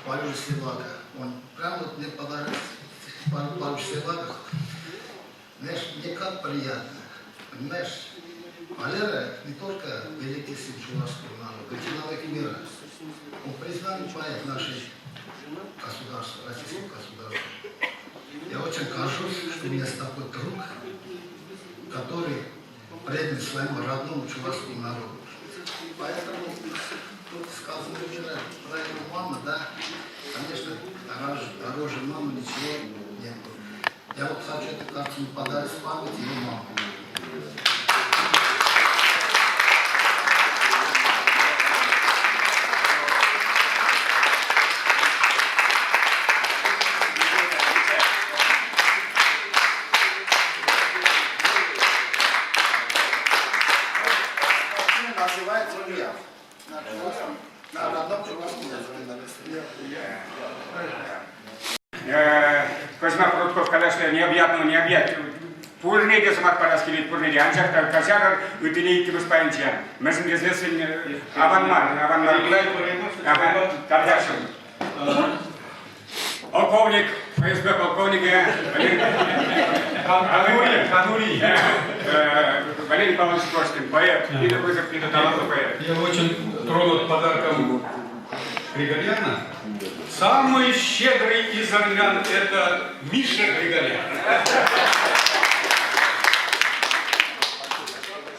Полюжа Сильвака. Он прямо вот мне подарил стихи Полюжа Сильвака. Знаешь, мне как приятно. Понимаешь, Валера не только великий сын чувашского народа, но и человек мира. Он признанный поэт нашей государства, российского государства. Я очень горжусь, что у меня есть такой друг, который предан своему родному чувашскому народу. Поэтому тут сказано вчера про его маму, да, конечно, дороже, дороже мамы ничего нет. Я вот хочу эту картину подарить в память его маму. Картина называется «Уяв». На чувашском, на родном чувашском языке написано. Козьма Прутков калашле необъятного не объять. Пурне те сӑмах парас килет, пурне те. Анчах та каҫарӑр ыттине иккӗмӗш пайӗнче. Мӗншӗн тесессӗн аван мар, аван мар пулать. Ага, тархасшӑн. Полковник, ФСБ полковникӗ Валерий, Валерий, Валерий Павлович Кошкин, поэт, питӗ пысӑк, питӗ талантлӑ поэт. Я очень тронут подарком Григоряна. Самый щедрый из армян – это Миша Григорян.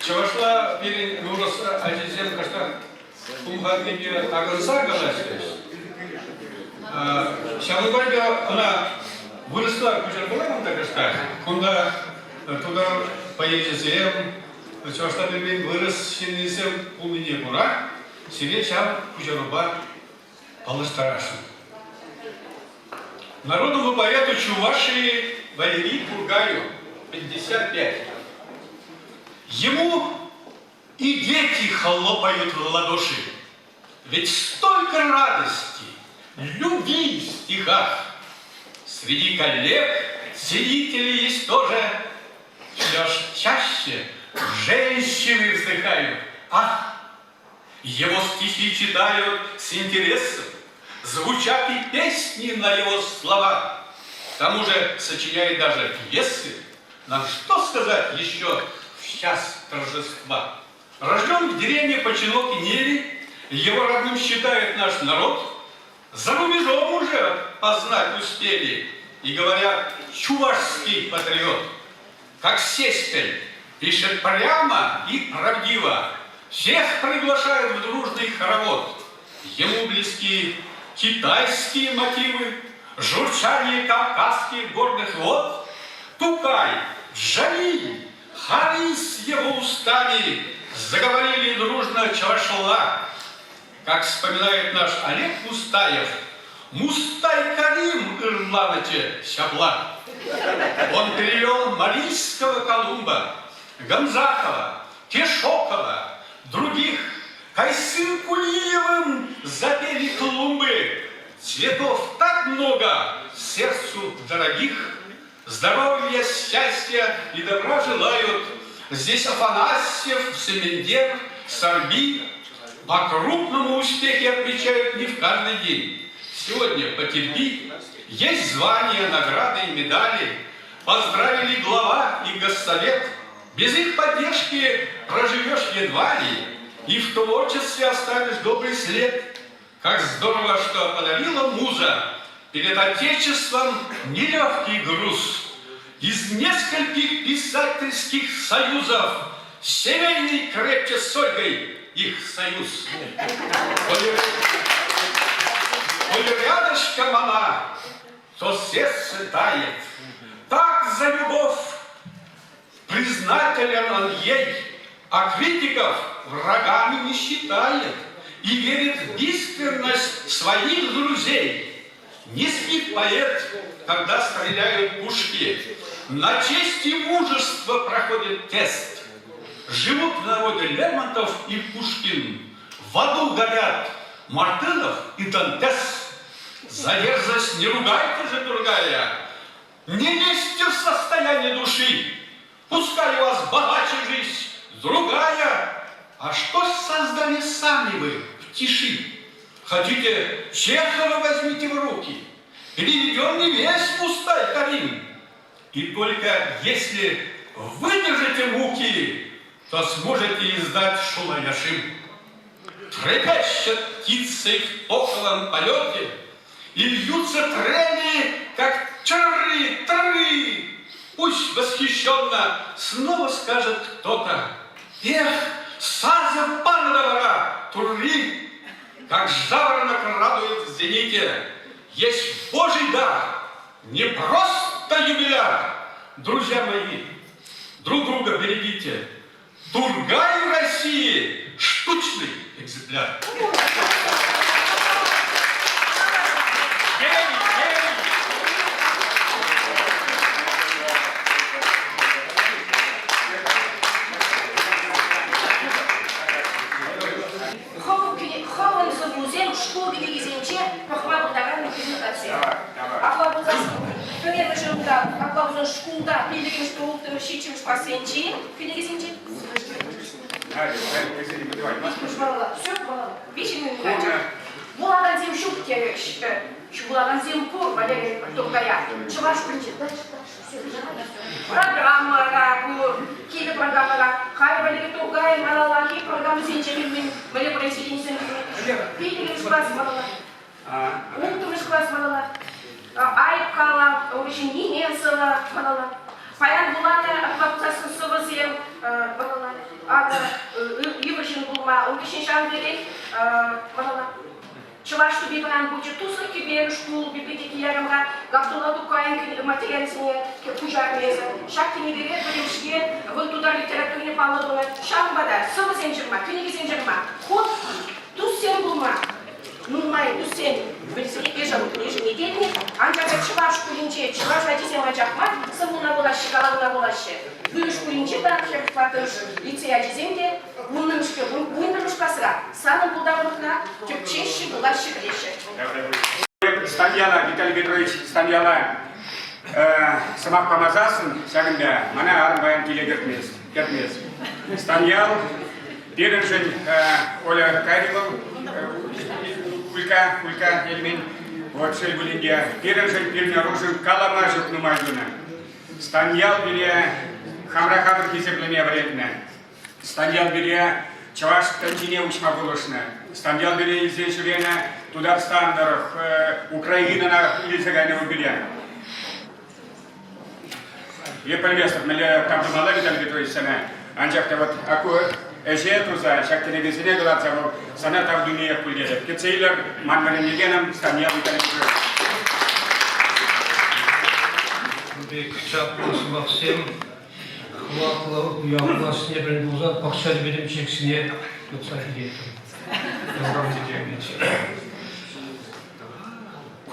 Чӑвашла пирӗн вырӑс ачисем кӑштах хумханнипе такӑнса калаҫрӗҫ. Ҫавӑнпа та ӑна вырӑсла куҫармалла кунта кӑштах. Кунта тутар поэчӗсем, чӑвашла пӗлмен вырӑс ҫыннисем пулнине кура сире ҫав куҫарупа паллаштарасшӑн. Народному поэту Чувашии Валерий Тургаю 55. Ему и дети хлопают в ладоши. Ведь столько радости, любви в стихах. Среди коллег целителей есть тоже. Все ж чаще женщины вздыхают. Ах, его стихи читают с интересом, звучат и песни на его слова. К тому же сочиняет даже пьесы. Нам что сказать еще в час торжества? Рожден в деревне Починок Нели, его родным считает наш народ. За рубежом уже познать успели, и говорят, чувашский патриот. Как Сеспель, пишет прямо и правдиво, всех приглашает в дружный хоровод. Ему близки китайские мотивы, журчание кавказских горных вод, Тукай, Джалиль, Харис его устами заговорили дружно чавашла. Как вспоминает наш Олег Мустаев, Мустай Карим ырланӑччӗ ҫапла. Он перевел Марийского Колумба, Гамзатова, Кешокова, других Кайсын Кулиевым запели клумбы. Цветов так много, сердцу дорогих, Здоровья, счастья и добра желают Здесь Афанасьев, Семендер, Сорби. По крупному успехе отмечают не в каждый день. Сегодня потерпи, есть звания, награды и медали. Поздравили глава и госсовет. Без их поддержки проживешь едва ли, И в творчестве оставишь добрый след. Как здорово, что подарила муза перед Отечеством нелегкий груз. Из нескольких писательских союзов семейный крепче с Ольгой их союз. Коль рядышком она, то сердце тает. Так за любовь признателен он ей, а критиков врагами не считает и верит в искренность своих друзей. Не спит поэт, когда стреляют пушки. На честь и мужество проходит тест. Живут в народе Лермонтов и Пушкин. В аду горят Мартынов и Дантес. За дерзость не ругайте же, другая. Не лезьте в состояние души. Пускай у вас богаче жизнь, другая. А что создали сами вы в тиши? Хотите, Чехова возьмите в руки. Переведен не весь пустай Карим. И только если выдержите муки, то сможете издать Шулаяшим. Трепещет птицы в токолом полете, И льются трели, как чары, тры. Пусть восхищенно снова скажет кто-то, Эх, саза панова тури, Как жаворонок радует в зените. Есть Божий дар, не просто юбиляр. Друзья мои, друг друга берегите. Тургай России штучный экземпляр. Хӑвӑн сӑввусем шкул кӗнекисенче пӑхма пултаракан презентаци. Апла пулсан пӗрремӗш унта, апла пулсан шкулта пиллӗкмӗшпе улттӑмӗш, ҫиччӗмӗш классенчи кӗнекесенче. Иккӗмӗш малалла. Все, малалла. Виҫҫӗмӗш Вулакансем ҫук терӗҫ. Вулакансем пур, Валерий Туркая. Чӑваш пӗлчӗ. Программӑра пур, кивӗ программӑра. Халь Валерий Туркай малаллахи программӑсенче мӗнле произведенисем Пиллӗкмӗш класс малалла. Улттӑмӗш класс малалла. Айккала, ҫӗннине сӑвӑ малалла. Паян вуланӑ пулсассӑн сӑвӑсем малалла. Акӑ йывӑр ҫын пулма, ун хыҫҫӑн ҫавӑн пекех малалла. Чӑваш тупи паян пулчӗ туслӑх кӗпер шкул библиотеки ярӑмра Габдулла Тукайӑн материалӗсене куҫарнӑ эсӗ. Ҫак кӗнекере пӗтӗмӗшле вӑл тутар литературине паллӑ тунӑ. Ҫавӑнпа та сӑвӑсем ҫырма, кӗнекесем ҫырма, хут туссем пулма нумай туссем вӗсене килнӗ. Анчах та чӑваш шкулӗнче чӑваш ачисем анчах мар сӑввуна вулаҫҫӗ, калавна вулаҫҫӗ. Вырӑс шкулӗнче та хӗр лицей ачисем те вуннӑмӗшпе вунпӗрмӗш класра санӑн пултарулӑхна тӗпчеҫҫӗ, вулаҫҫӗ, пӗлеҫҫӗ. Станьяла, Виталий Петрович Станьяла сӑмах памасассӑн ҫакӑнта мана арӑм паян киле кӗртмест. кӗртмест. Станьял пирӗншӗн Оля Кайриков, Улька, Улька Эльмин, вот шел пулин те, пирӗншӗн, пирӗн ӑрушӑн калама ҫук нумай тунӑ. Станьял пире хамра хамӑр хисеплеме вӗрентнӗ. Станьял пире чӑваш тӗнчине уҫма пулӑшнӑ. Станьял пире илсе ҫӳренӗ Тутарстан тӑрӑх Украинӑна илсе кайнӑ вӑл пире. Е пӗлместӗп, мӗнле тав тумалла Виталий Петрович сана. Анчах та вот аку ӗҫе туса ҫак кӗнекесене кӑларса вӑл сана тав туниех пуль тетӗп. Кӗтсе илӗр, ман вӗренекенӗм Станьял Виталий Петрович. Ун пек чаплӑ сӑмахсем хӑватлӑ уяв класне пӗлнӗ пулсан пахча пӗтӗм чечексене тытса килеттӗм.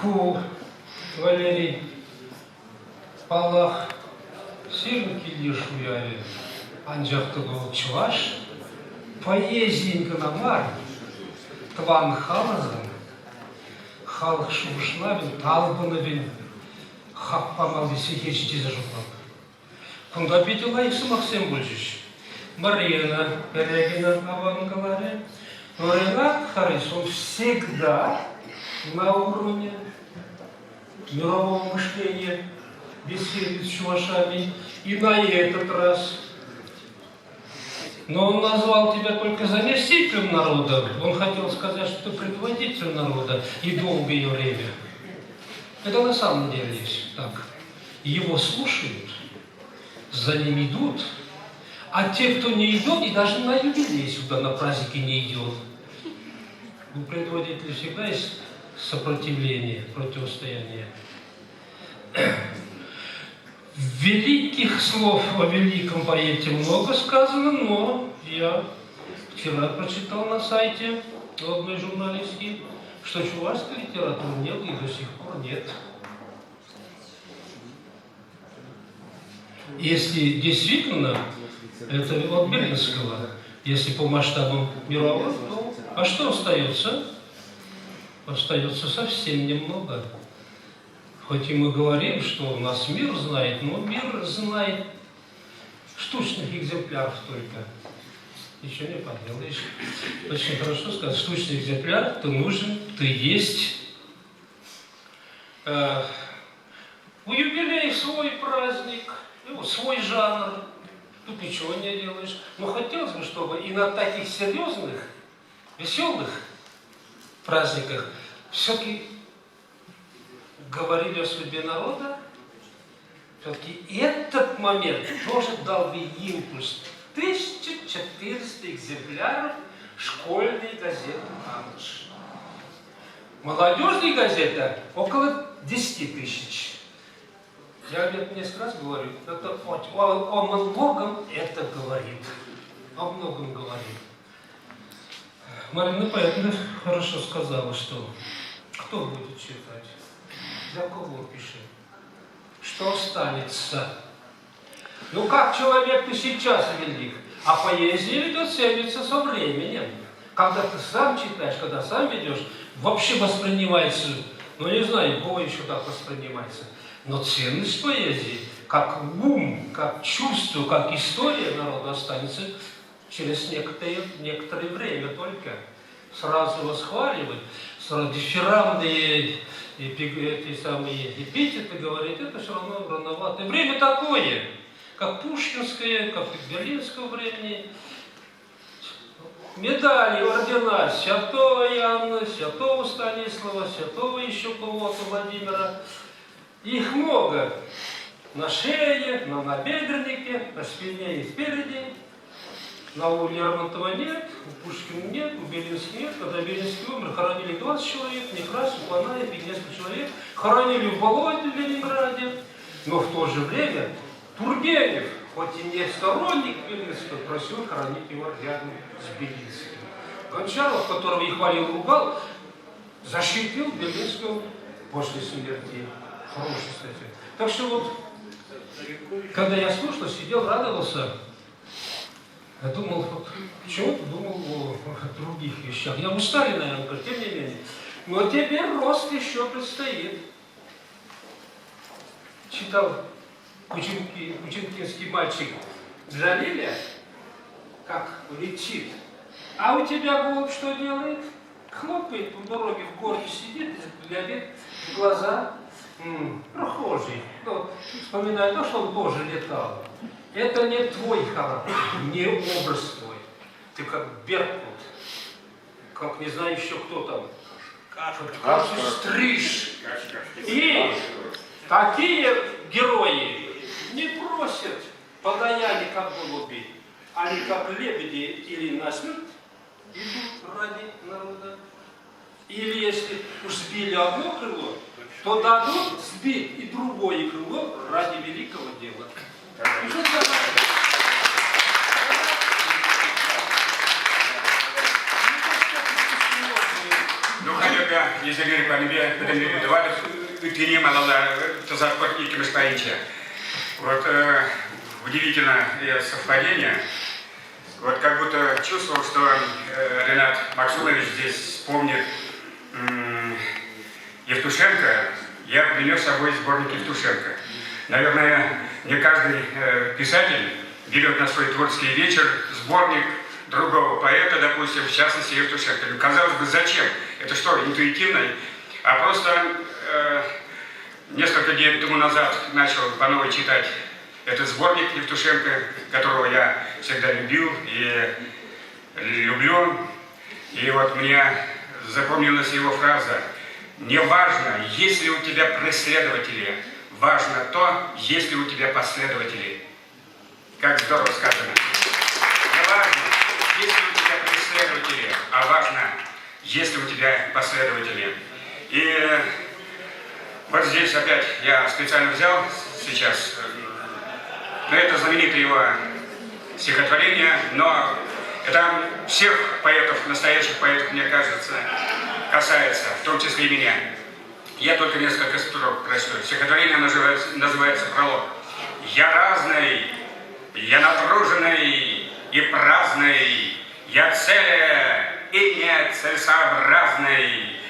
Ку Валерий, паллах, сирӗн килйыш уявӗ, анчах та вӑл чӑваш поэзийӗн кӑна мар, тӑван халӑхӑн, халӑх шухӑшлавӗн, талпӑнӑвӗн хак памалли сехечӗ тесе шутлатӑп. Кунта питӗ лайӑх сӑмахсем пулчӗҫ. Марина Перегина аван каларӗ. Но Ренат Харис, он всегда на уровне мирового мышления беседует с чувашами. И на этот раз. Но он назвал тебя только заместителем народа. Он хотел сказать, что ты предводитель народа и долгое время. Это на самом деле есть так. Его слушают, за ним идут, а те, кто не идет, и даже на юбилей сюда, на праздники не идет. У предводителя всегда есть сопротивление, противостояние. Великих слов о великом поэте много сказано, но я вчера прочитал на сайте одной журналистки, что чувашской литературы нет и до сих пор нет. Если действительно, это от Белинского, если по масштабам мировым, то а что остается? Остается совсем немного. Хоть и мы говорим, что у нас мир знает, но мир знает штучных экземпляров только. Ничего не поделаешь. Очень хорошо сказать, штучный экземпляр, ты нужен, ты есть. У юбилей свой праздник, ну, свой жанр. Тут ничего не делаешь. Но хотелось бы, чтобы и на таких серьезных, веселых праздниках все-таки говорили о судьбе народа, все-таки этот момент тоже дал бы импульс. 1400 экземпляров школьной газеты «Анж». Молодежная газета около 10 тысяч. Я это несколько раз говорю, это о многом это говорит. О многом говорит. Марина Павловна хорошо сказала, что кто будет читать, для кого пишет, что останется. Ну как человек ты сейчас велик, а поэзия ведет ценится со временем. Когда ты сам читаешь, когда сам ведешь, вообще воспринимается, ну не знаю, кого еще так воспринимается. Но ценность поэзии, как ум, как чувство, как история народа останется через некоторое время только. Сразу восхваливать, сразу дифирамные эти самые эпитеты говорить, это все равно рановато. Время такое, как пушкинское, как берлинского времени. Медали, ордена святого Иоанна, святого Станислава, святого еще кого-то Владимира. Их много. На шее, на набедреннике, на спине и спереди. На у Лермонтова нет, у Пушкина нет, у Белинского нет. Когда Белинский умер, хоронили 20 человек, Некрасов, Панаев и несколько человек. Хоронили в болоте в Ленинграде. Но в то же время Тургенев, хоть и не сторонник Белинского, просил хоронить его рядом с Белинским. Гончаров, которого и хвалил и ругал, защитил Белинского после смерти. Хороший, кстати. Так что вот, когда я слушал, сидел, радовался, я думал, вот, почему-то думал о других вещах. Я устали, наверное, тем не менее. Но теперь рост еще предстоит. Читал Кучинкинский мальчик Джалиля, как летит. А у тебя голубь что делает? Хлопает по дороге в городе, сидит, глядит в глаза прохожий. Ну, вспоминая то, что он тоже летал. Это не твой характер, не образ твой. Ты как Беркут, как не знаю еще кто там. Как стриж. И такие герои не просят подаяния, как голуби. Они как лебеди или на смерть идут ради народа. Или если уж сбили одно крыло, то дадут сбить и другое крыло ради великого дела. Ну, халӗ Езелер панипе пӗтӗмлетӳ тӑватӑп, ыттине малалла тӑсатпӑр иккӗмӗш пайӗнче. Вот удивительное совпадение. Вот как будто чувствовал, что Ренат Максумович здесь вспомнит Евтушенко. Я принес с собой сборник Евтушенко. Наверное, не каждый писатель берет на свой творческий вечер сборник другого поэта, допустим, в частности Евтушенко. Казалось бы, зачем? Это что, интуитивно? А просто несколько дней тому назад начал по новой читать этот сборник Евтушенко, которого я всегда любил и люблю. И вот мне запомнилась его фраза «Не важно, есть ли у тебя преследователи, Важно то, есть ли у тебя последователи. Как здорово сказано. Не важно, есть ли у тебя преследователи, а важно, есть ли у тебя последователи. И вот здесь опять я специально взял сейчас, ну, это знаменитое его стихотворение, но это всех поэтов, настоящих поэтов, мне кажется, касается, в том числе и меня. Я только несколько строк прочту. Стихотворение называется, называется «Пролог». «Я разный, я натруженный и праздный, я целя и нецелесообразный,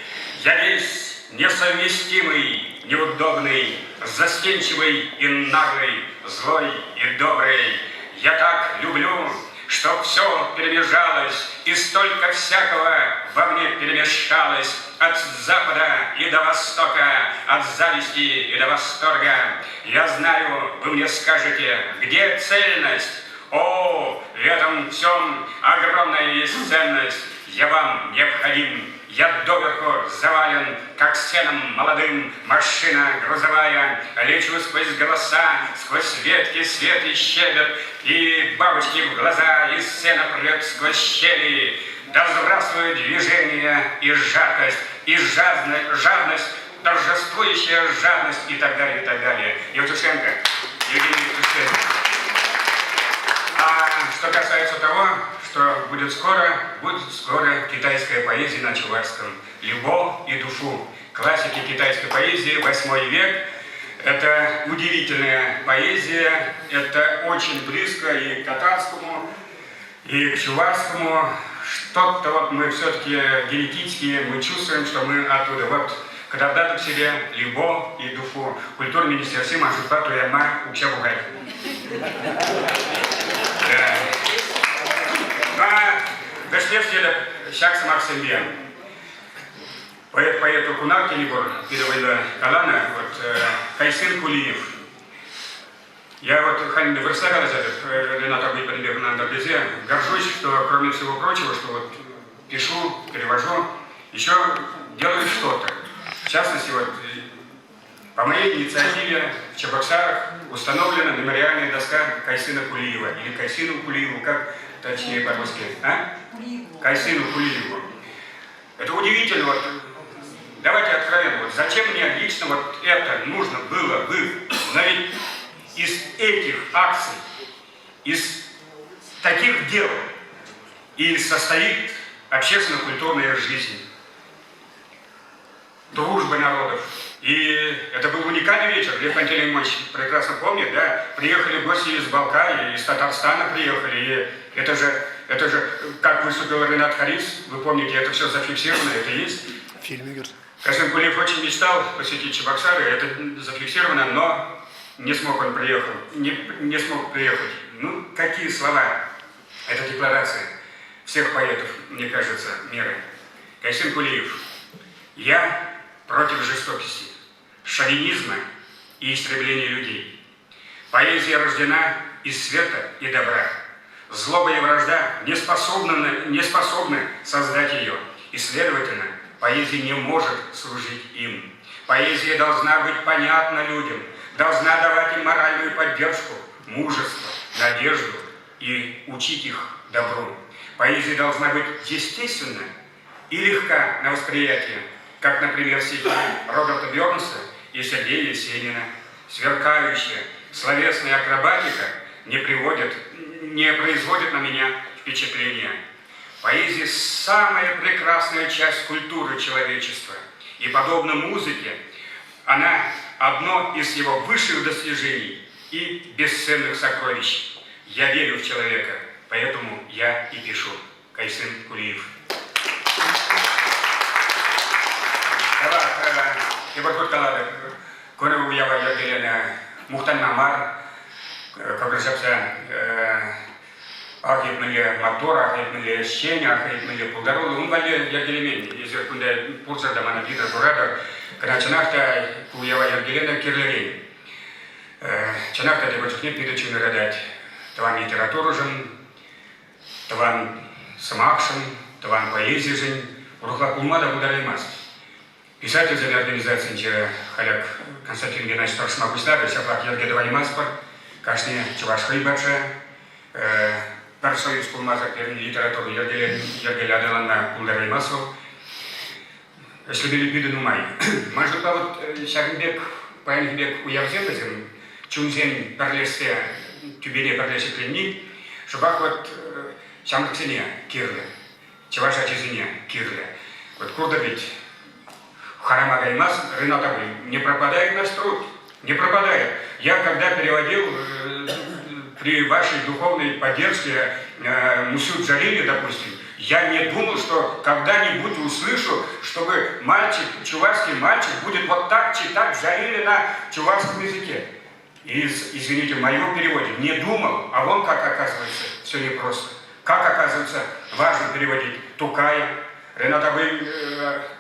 я весь несовместимый, неудобный, застенчивый и наглый, злой и добрый. Я так люблю, чтоб все перемежалось, и столько всякого во мне перемешалось, от запада и до востока, от зависти и до восторга. Я знаю, вы мне скажете, где цельность? О, в этом всем огромная есть ценность. Я вам необходим. Я доверху завален, как сеном молодым, машина грузовая. Лечу сквозь голоса, сквозь ветки свет и щебет, и бабочки в глаза, и сено прет сквозь щели. Да здравствует движение и жаркость, и жадность, жадность, торжествующая жадность и так далее, и так далее. Евтушенко, Евгений Евтушенко. А что касается того, что будет скоро, будет скоро китайская поэзия на чувашском. Любовь и душу. Классики китайской поэзии, восьмой век. Это удивительная поэзия, это очень близко и к татарскому, и к чувашскому. Что-то вот мы все-таки генетически, мы чувствуем, что мы оттуда. Вот кӑтартатӑп сире Любовь и Дуфу. Культура министерстви ман шутпа туянма укҫа пухать. Да. А вӗҫлес тетӗп ҫак сӑмахсемпе. Поэт поэту кунак тени пур, питӗ вӑйлӑ каланӑ. Вот Кайсын Кулиев. Я вот халь вырӑсла калаҫатӑп, Ренат абый пӗтӗмпех ӑнлантӑр тесе. Горжусь, что кроме всего прочего, что вот пишу, перевожу, еще делаю что-то. В частности, вот по моей инициативе в Чебоксарах установлена мемориальная доска Кайсына Кулиева, или Кайсыну Кулиеву, как точнее по-русски, а? Кайсыну Кулиеву. Это удивительно, вот, давайте откровенно, вот зачем мне лично вот это нужно было бы, но ведь из этих акций, из таких дел и состоит общественно-культурная жизнь, дружба народов. И это был уникальный вечер. Лев Пантелеймонович прекрасно помнит, да? Приехали гости из Балкарии, из Татарстана приехали. И это же, это же, как выступил Ренат Харис, вы помните, это все зафиксировано, это есть. В фильме Касым Кулиев очень мечтал посетить Чебоксары, это зафиксировано, но не смог он приехать, не, не смог приехать. Ну, какие слова? Это декларация всех поэтов, мне кажется, мира. Кайсын Кулиев. Я против жестокости, шовинизма и истребления людей. Поэзия рождена из света и добра. Злоба и вражда не способны, не способны создать ее. И, следовательно, поэзия не может служить им. Поэзия должна быть понятна людям, должна давать им моральную поддержку, мужество, надежду и учить их добру. Поэзия должна быть естественна и легка на восприятие, как, например, стихи Роберта Бернса и Сергея Есенина. Сверкающая словесная акробатика не, приводит, не производит на меня впечатления. Поэзия – самая прекрасная часть культуры человечества. И, подобно музыке, она одно из его высших достижений и бесценных сокровищ. Я верю в человека, поэтому я и пишу. Кайсын Кулиев. Тавах, тепӗр хут калатӑп, кунӗ уява йӗркеленӗ мухтанма мар, кӑкӑр ҫапса ах, мӗнле маттур, ах, мӗнле ӗҫчен, ах, мӗнле пултаруллӑ. Ун валли йӗркелемен. Эсир кунта пурсӑр та мана витӗр куратӑр. Кӑна чӑнах та ку уява йӗркеленӗ кирлӗрен. Чӑнах та тепӗр чухне питӗ чун ыратать тӑван литературӑшӑн, тӑван сӑмахшӑн, тӑван поэзишӗн урӑхла пулма та пултараймасть. Писательсен организацийӗнче халь Константин Геннадьевич тӑрӑшма пуҫларӗ, ҫаплах йӗрке тӑваймастпӑр. Кашни чӑваш хӑй патша. Пӗр союз пулмасӑр пирӗн литература йӗркеллӗ аталанма пултараймасть вӑл. Ӗҫлемелли питӗ нумай. Ман шутпа вот ҫакӑн пек паянхи пек уявсем вӗсем чунсем пӗрлешсе тӳпере пӗрле ҫӗкленни шӑпах вот ҫамрӑксене кирлӗ. Чӑваш ачисене кирлӗ. Вот куртӑр ведь, харама каймасть, Ренат абый, не пропадает наш труд, не пропадает. Я когда переводил при вашей духовной поддержке Мусю Джалили, допустим, я не думал, что когда-нибудь услышу, чтобы мальчик, чувашский мальчик будет вот так читать Джалили на чувашском языке. И, извините, в моем переводе не думал, а вон как оказывается все непросто. Как оказывается важно переводить Тукая. Ренат абый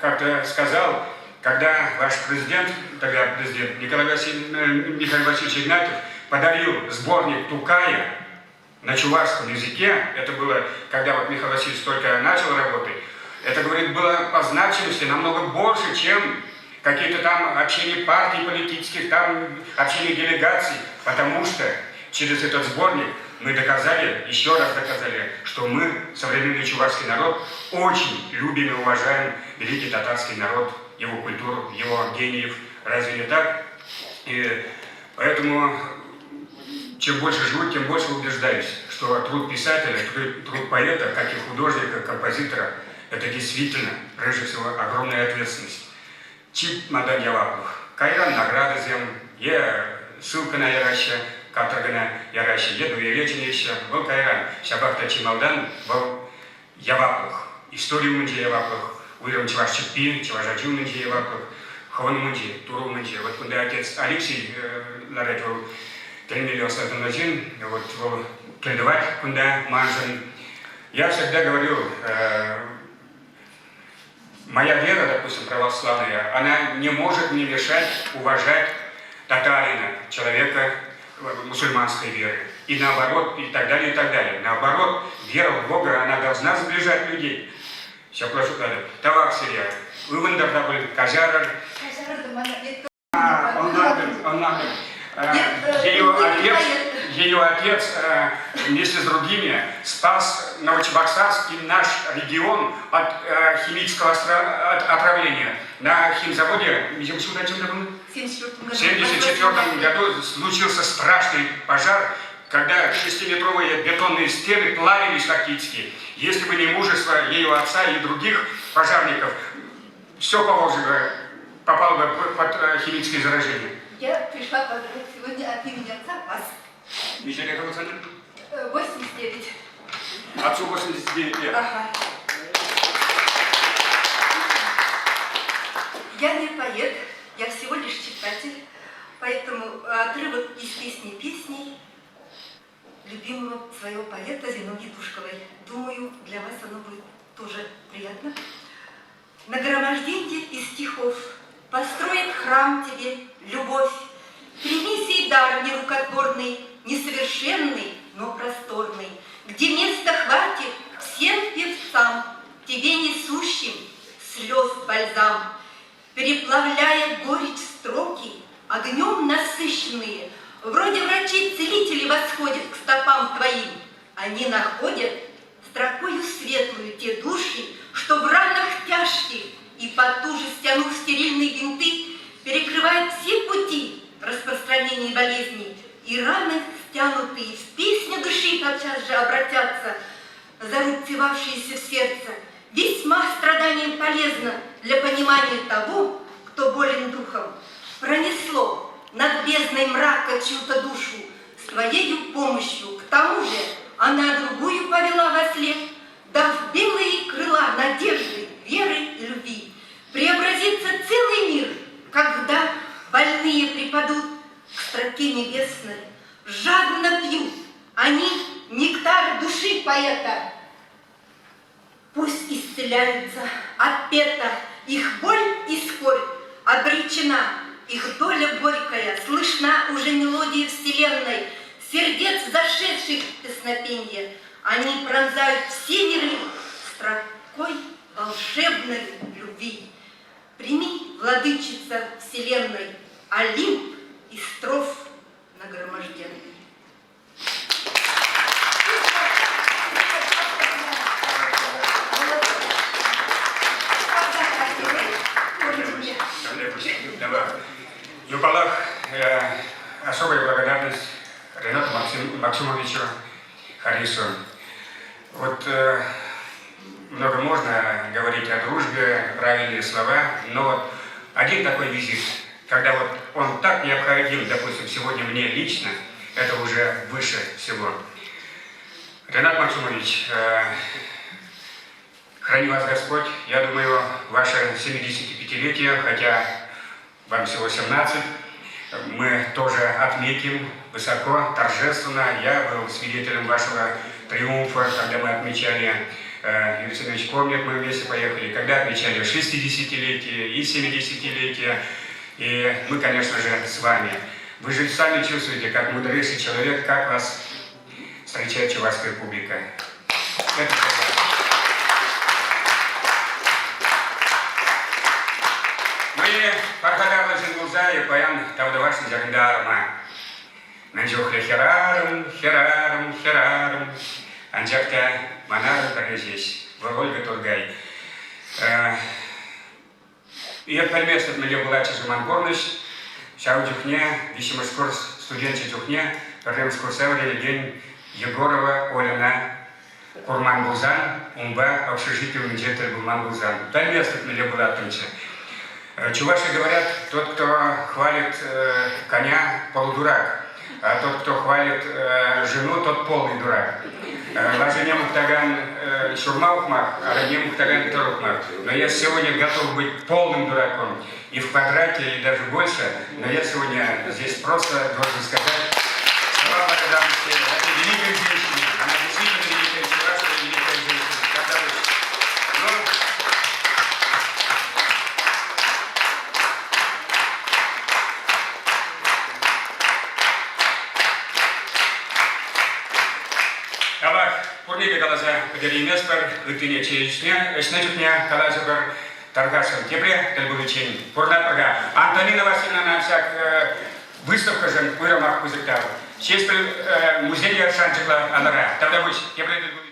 как-то сказал, когда ваш президент, тогда президент Николай Васильевич, Михаил Васильевич Игнатьев подарил сборник Тукая на чувашском языке, это было, когда вот Михаил Васильевич только начал работать, это, говорит, было по значимости намного больше, чем какие-то там общения партий политических, там общение делегаций, потому что через этот сборник мы доказали, еще раз доказали, что мы, современный чувашский народ, очень любим и уважаем великий татарский народ, его культуру, его гениев. Разве не так? И поэтому чем больше живу, тем больше убеждаюсь, что труд писателя, труд, труд поэта, как и художника, композитора, это действительно, прежде всего, огромная ответственность. Чи малтан яваплӑх. Кайран наградӑсем е ссылкӑна яраҫҫӗ, каторгӑна яраҫҫӗ, е дуэле чӗнеҫҫӗ. Вӑл кайран, ҫапах та чи малтан вӑл яваплӑх. Истори умӗнче яваплӑх, уйрӑм чӑваш чӗппи, чӑваш ачи умӗнче яваплӑх, хӑвӑн умӗнче, Турӑ умӗнче. Вот кунта отец Алексей ларать, вӑл тӗлӗнмелле ӑста тӑнӑ ҫын. Вот вӑл кӗлтӑвать кунта маншӑн. Я всегда говорю, моя вера, допустим, православная, она не может мне мешать уважать татарина, человека мусульманской веры. И наоборот, и так далее, и так далее. Наоборот, вера в Бога, она должна сближать людей. Ҫапла шутлатӑп. Тавах сире. Ывӑнтӑр та пуль, каҫарӑр. Ӑнлантӑм, ӑнлантӑм. Ее отец, ее отец вместе с другими спас Новочебоксарск и наш регион от химического отравления. На химзаводе, в 1974 году случился страшный пожар, когда шестиметровые бетонные стены плавились фактически. Если бы не мужество ее отца и других пожарников, все Поволжье попало бы под химическое заражение. Я пришла поздравить сегодня от имени отца вас. Мишель Александровна? 89. Отцу 89 лет. Ага. Я не поэт, я всего лишь читатель, поэтому отрывок из песни песней любимого своего поэта Зиновьи Душковой. Думаю, для вас оно будет тоже приятно. Нагроможденье из стихов построит храм тебе любовь. Прими сей дар нерукотворный, несовершенный, но просторный, где места хватит всем певцам, тебе несущим слез бальзам. Переплавляя горечь строки, огнем насыщенные, вроде врачей-целители восходят к стопам твоим. Они находят строкою светлую те души, что в ранах тяжких и потуже стянув стерильные бинты, перекрывают все пути распространения болезней, и раны, стянутые в песню души, тотчас же обратятся, зарубцевавшиеся в сердце. Весьма страданием полезно для понимания того, кто болен духом. Пронесло над бездной мрака чью-то душу с твоею помощью. К тому же она другую повела во след, дав белые крыла надежды, веры и любви. Преобразится целый мир, когда больные припадут к строке небесной, жадно пьют они нектар души поэта. Пусть исцеляются отпета их боль и скорбь, обречена их доля горькая, слышна уже мелодия вселенной, сердец зашедших в песнопенье. Они пронзают все миры строкой волшебной любви. Прими, владычица вселенной, Олимп и строф нагроможденный. Ну, паллах, особая благодарность Ренату Максимовичу Харису. Вот много можно говорить о дружбе, правильные слова, но вот один такой визит, когда вот он так необходим, допустим, сегодня мне лично, это уже выше всего. Ренат Максимович, храни вас Господь. Я думаю, ваше 75-летие, хотя вам всего 17, мы тоже отметим высоко, торжественно. Я был свидетелем вашего триумфа, когда мы отмечали Юрий Семенович помнит, мы вместе поехали, когда отмечали 60-летие и 70-летие. И мы, конечно же, с вами. Вы же сами чувствуете, как мудрейший человек, как вас встречает чувашская публика. Это Ну и пархатарлӑ ҫын пулса эп паян тавтӑвашӑн ҫакӑнта арӑма. Мӗн чухлӗ хӗрарӑм, хӗрарӑм, хӗрарӑм. Анчах та ман арӑм пӗрре ҫеҫ, вӑл Ольга Тургай. Эп пӗлместӗп, мӗнле пулатчӗ-ши ман пурнӑҫ. Ҫавӑн чухне, виҫҫӗмӗш курс студенчӗ чухне, пӗрремӗш курсра вӗренекен Егорова Ольӑна курман пулсан, унпа общежити умӗнче тӗл пулман пулсан, пӗлместӗп, мӗнле пулаттӑмччӗ. Чуваши говорят, тот, кто хвалит коня, полудурак, а тот, кто хвалит жену, тот полный дурак. Лашине мухтакан ҫурма ухмах, арӑмне мухтакан тӑр ухмах. Но я сегодня готов быть полным дураком и в квадрате, и даже больше, но я сегодня здесь просто должен сказать слова благодарности этой великой женщине. Она действительно великая чувашка и великая женщина. Когда вы... Ну, Тавах, пурне те каласа пӗтерейместпӗр, ыттине чей ӗҫне, ӗҫнӗ чухне калаҫӑпӑр. Тархасшӑн тепре тӗл пуличчен пурӑнатпӑр-ха. Антонина Васильевнана ҫак выставкӑшӑн уйрӑмах пысӑк тав. Ҫеҫпӗл музейӗ шанчӑклӑ алӑра. Тавтапуҫ, тепре тӗл пуличчен.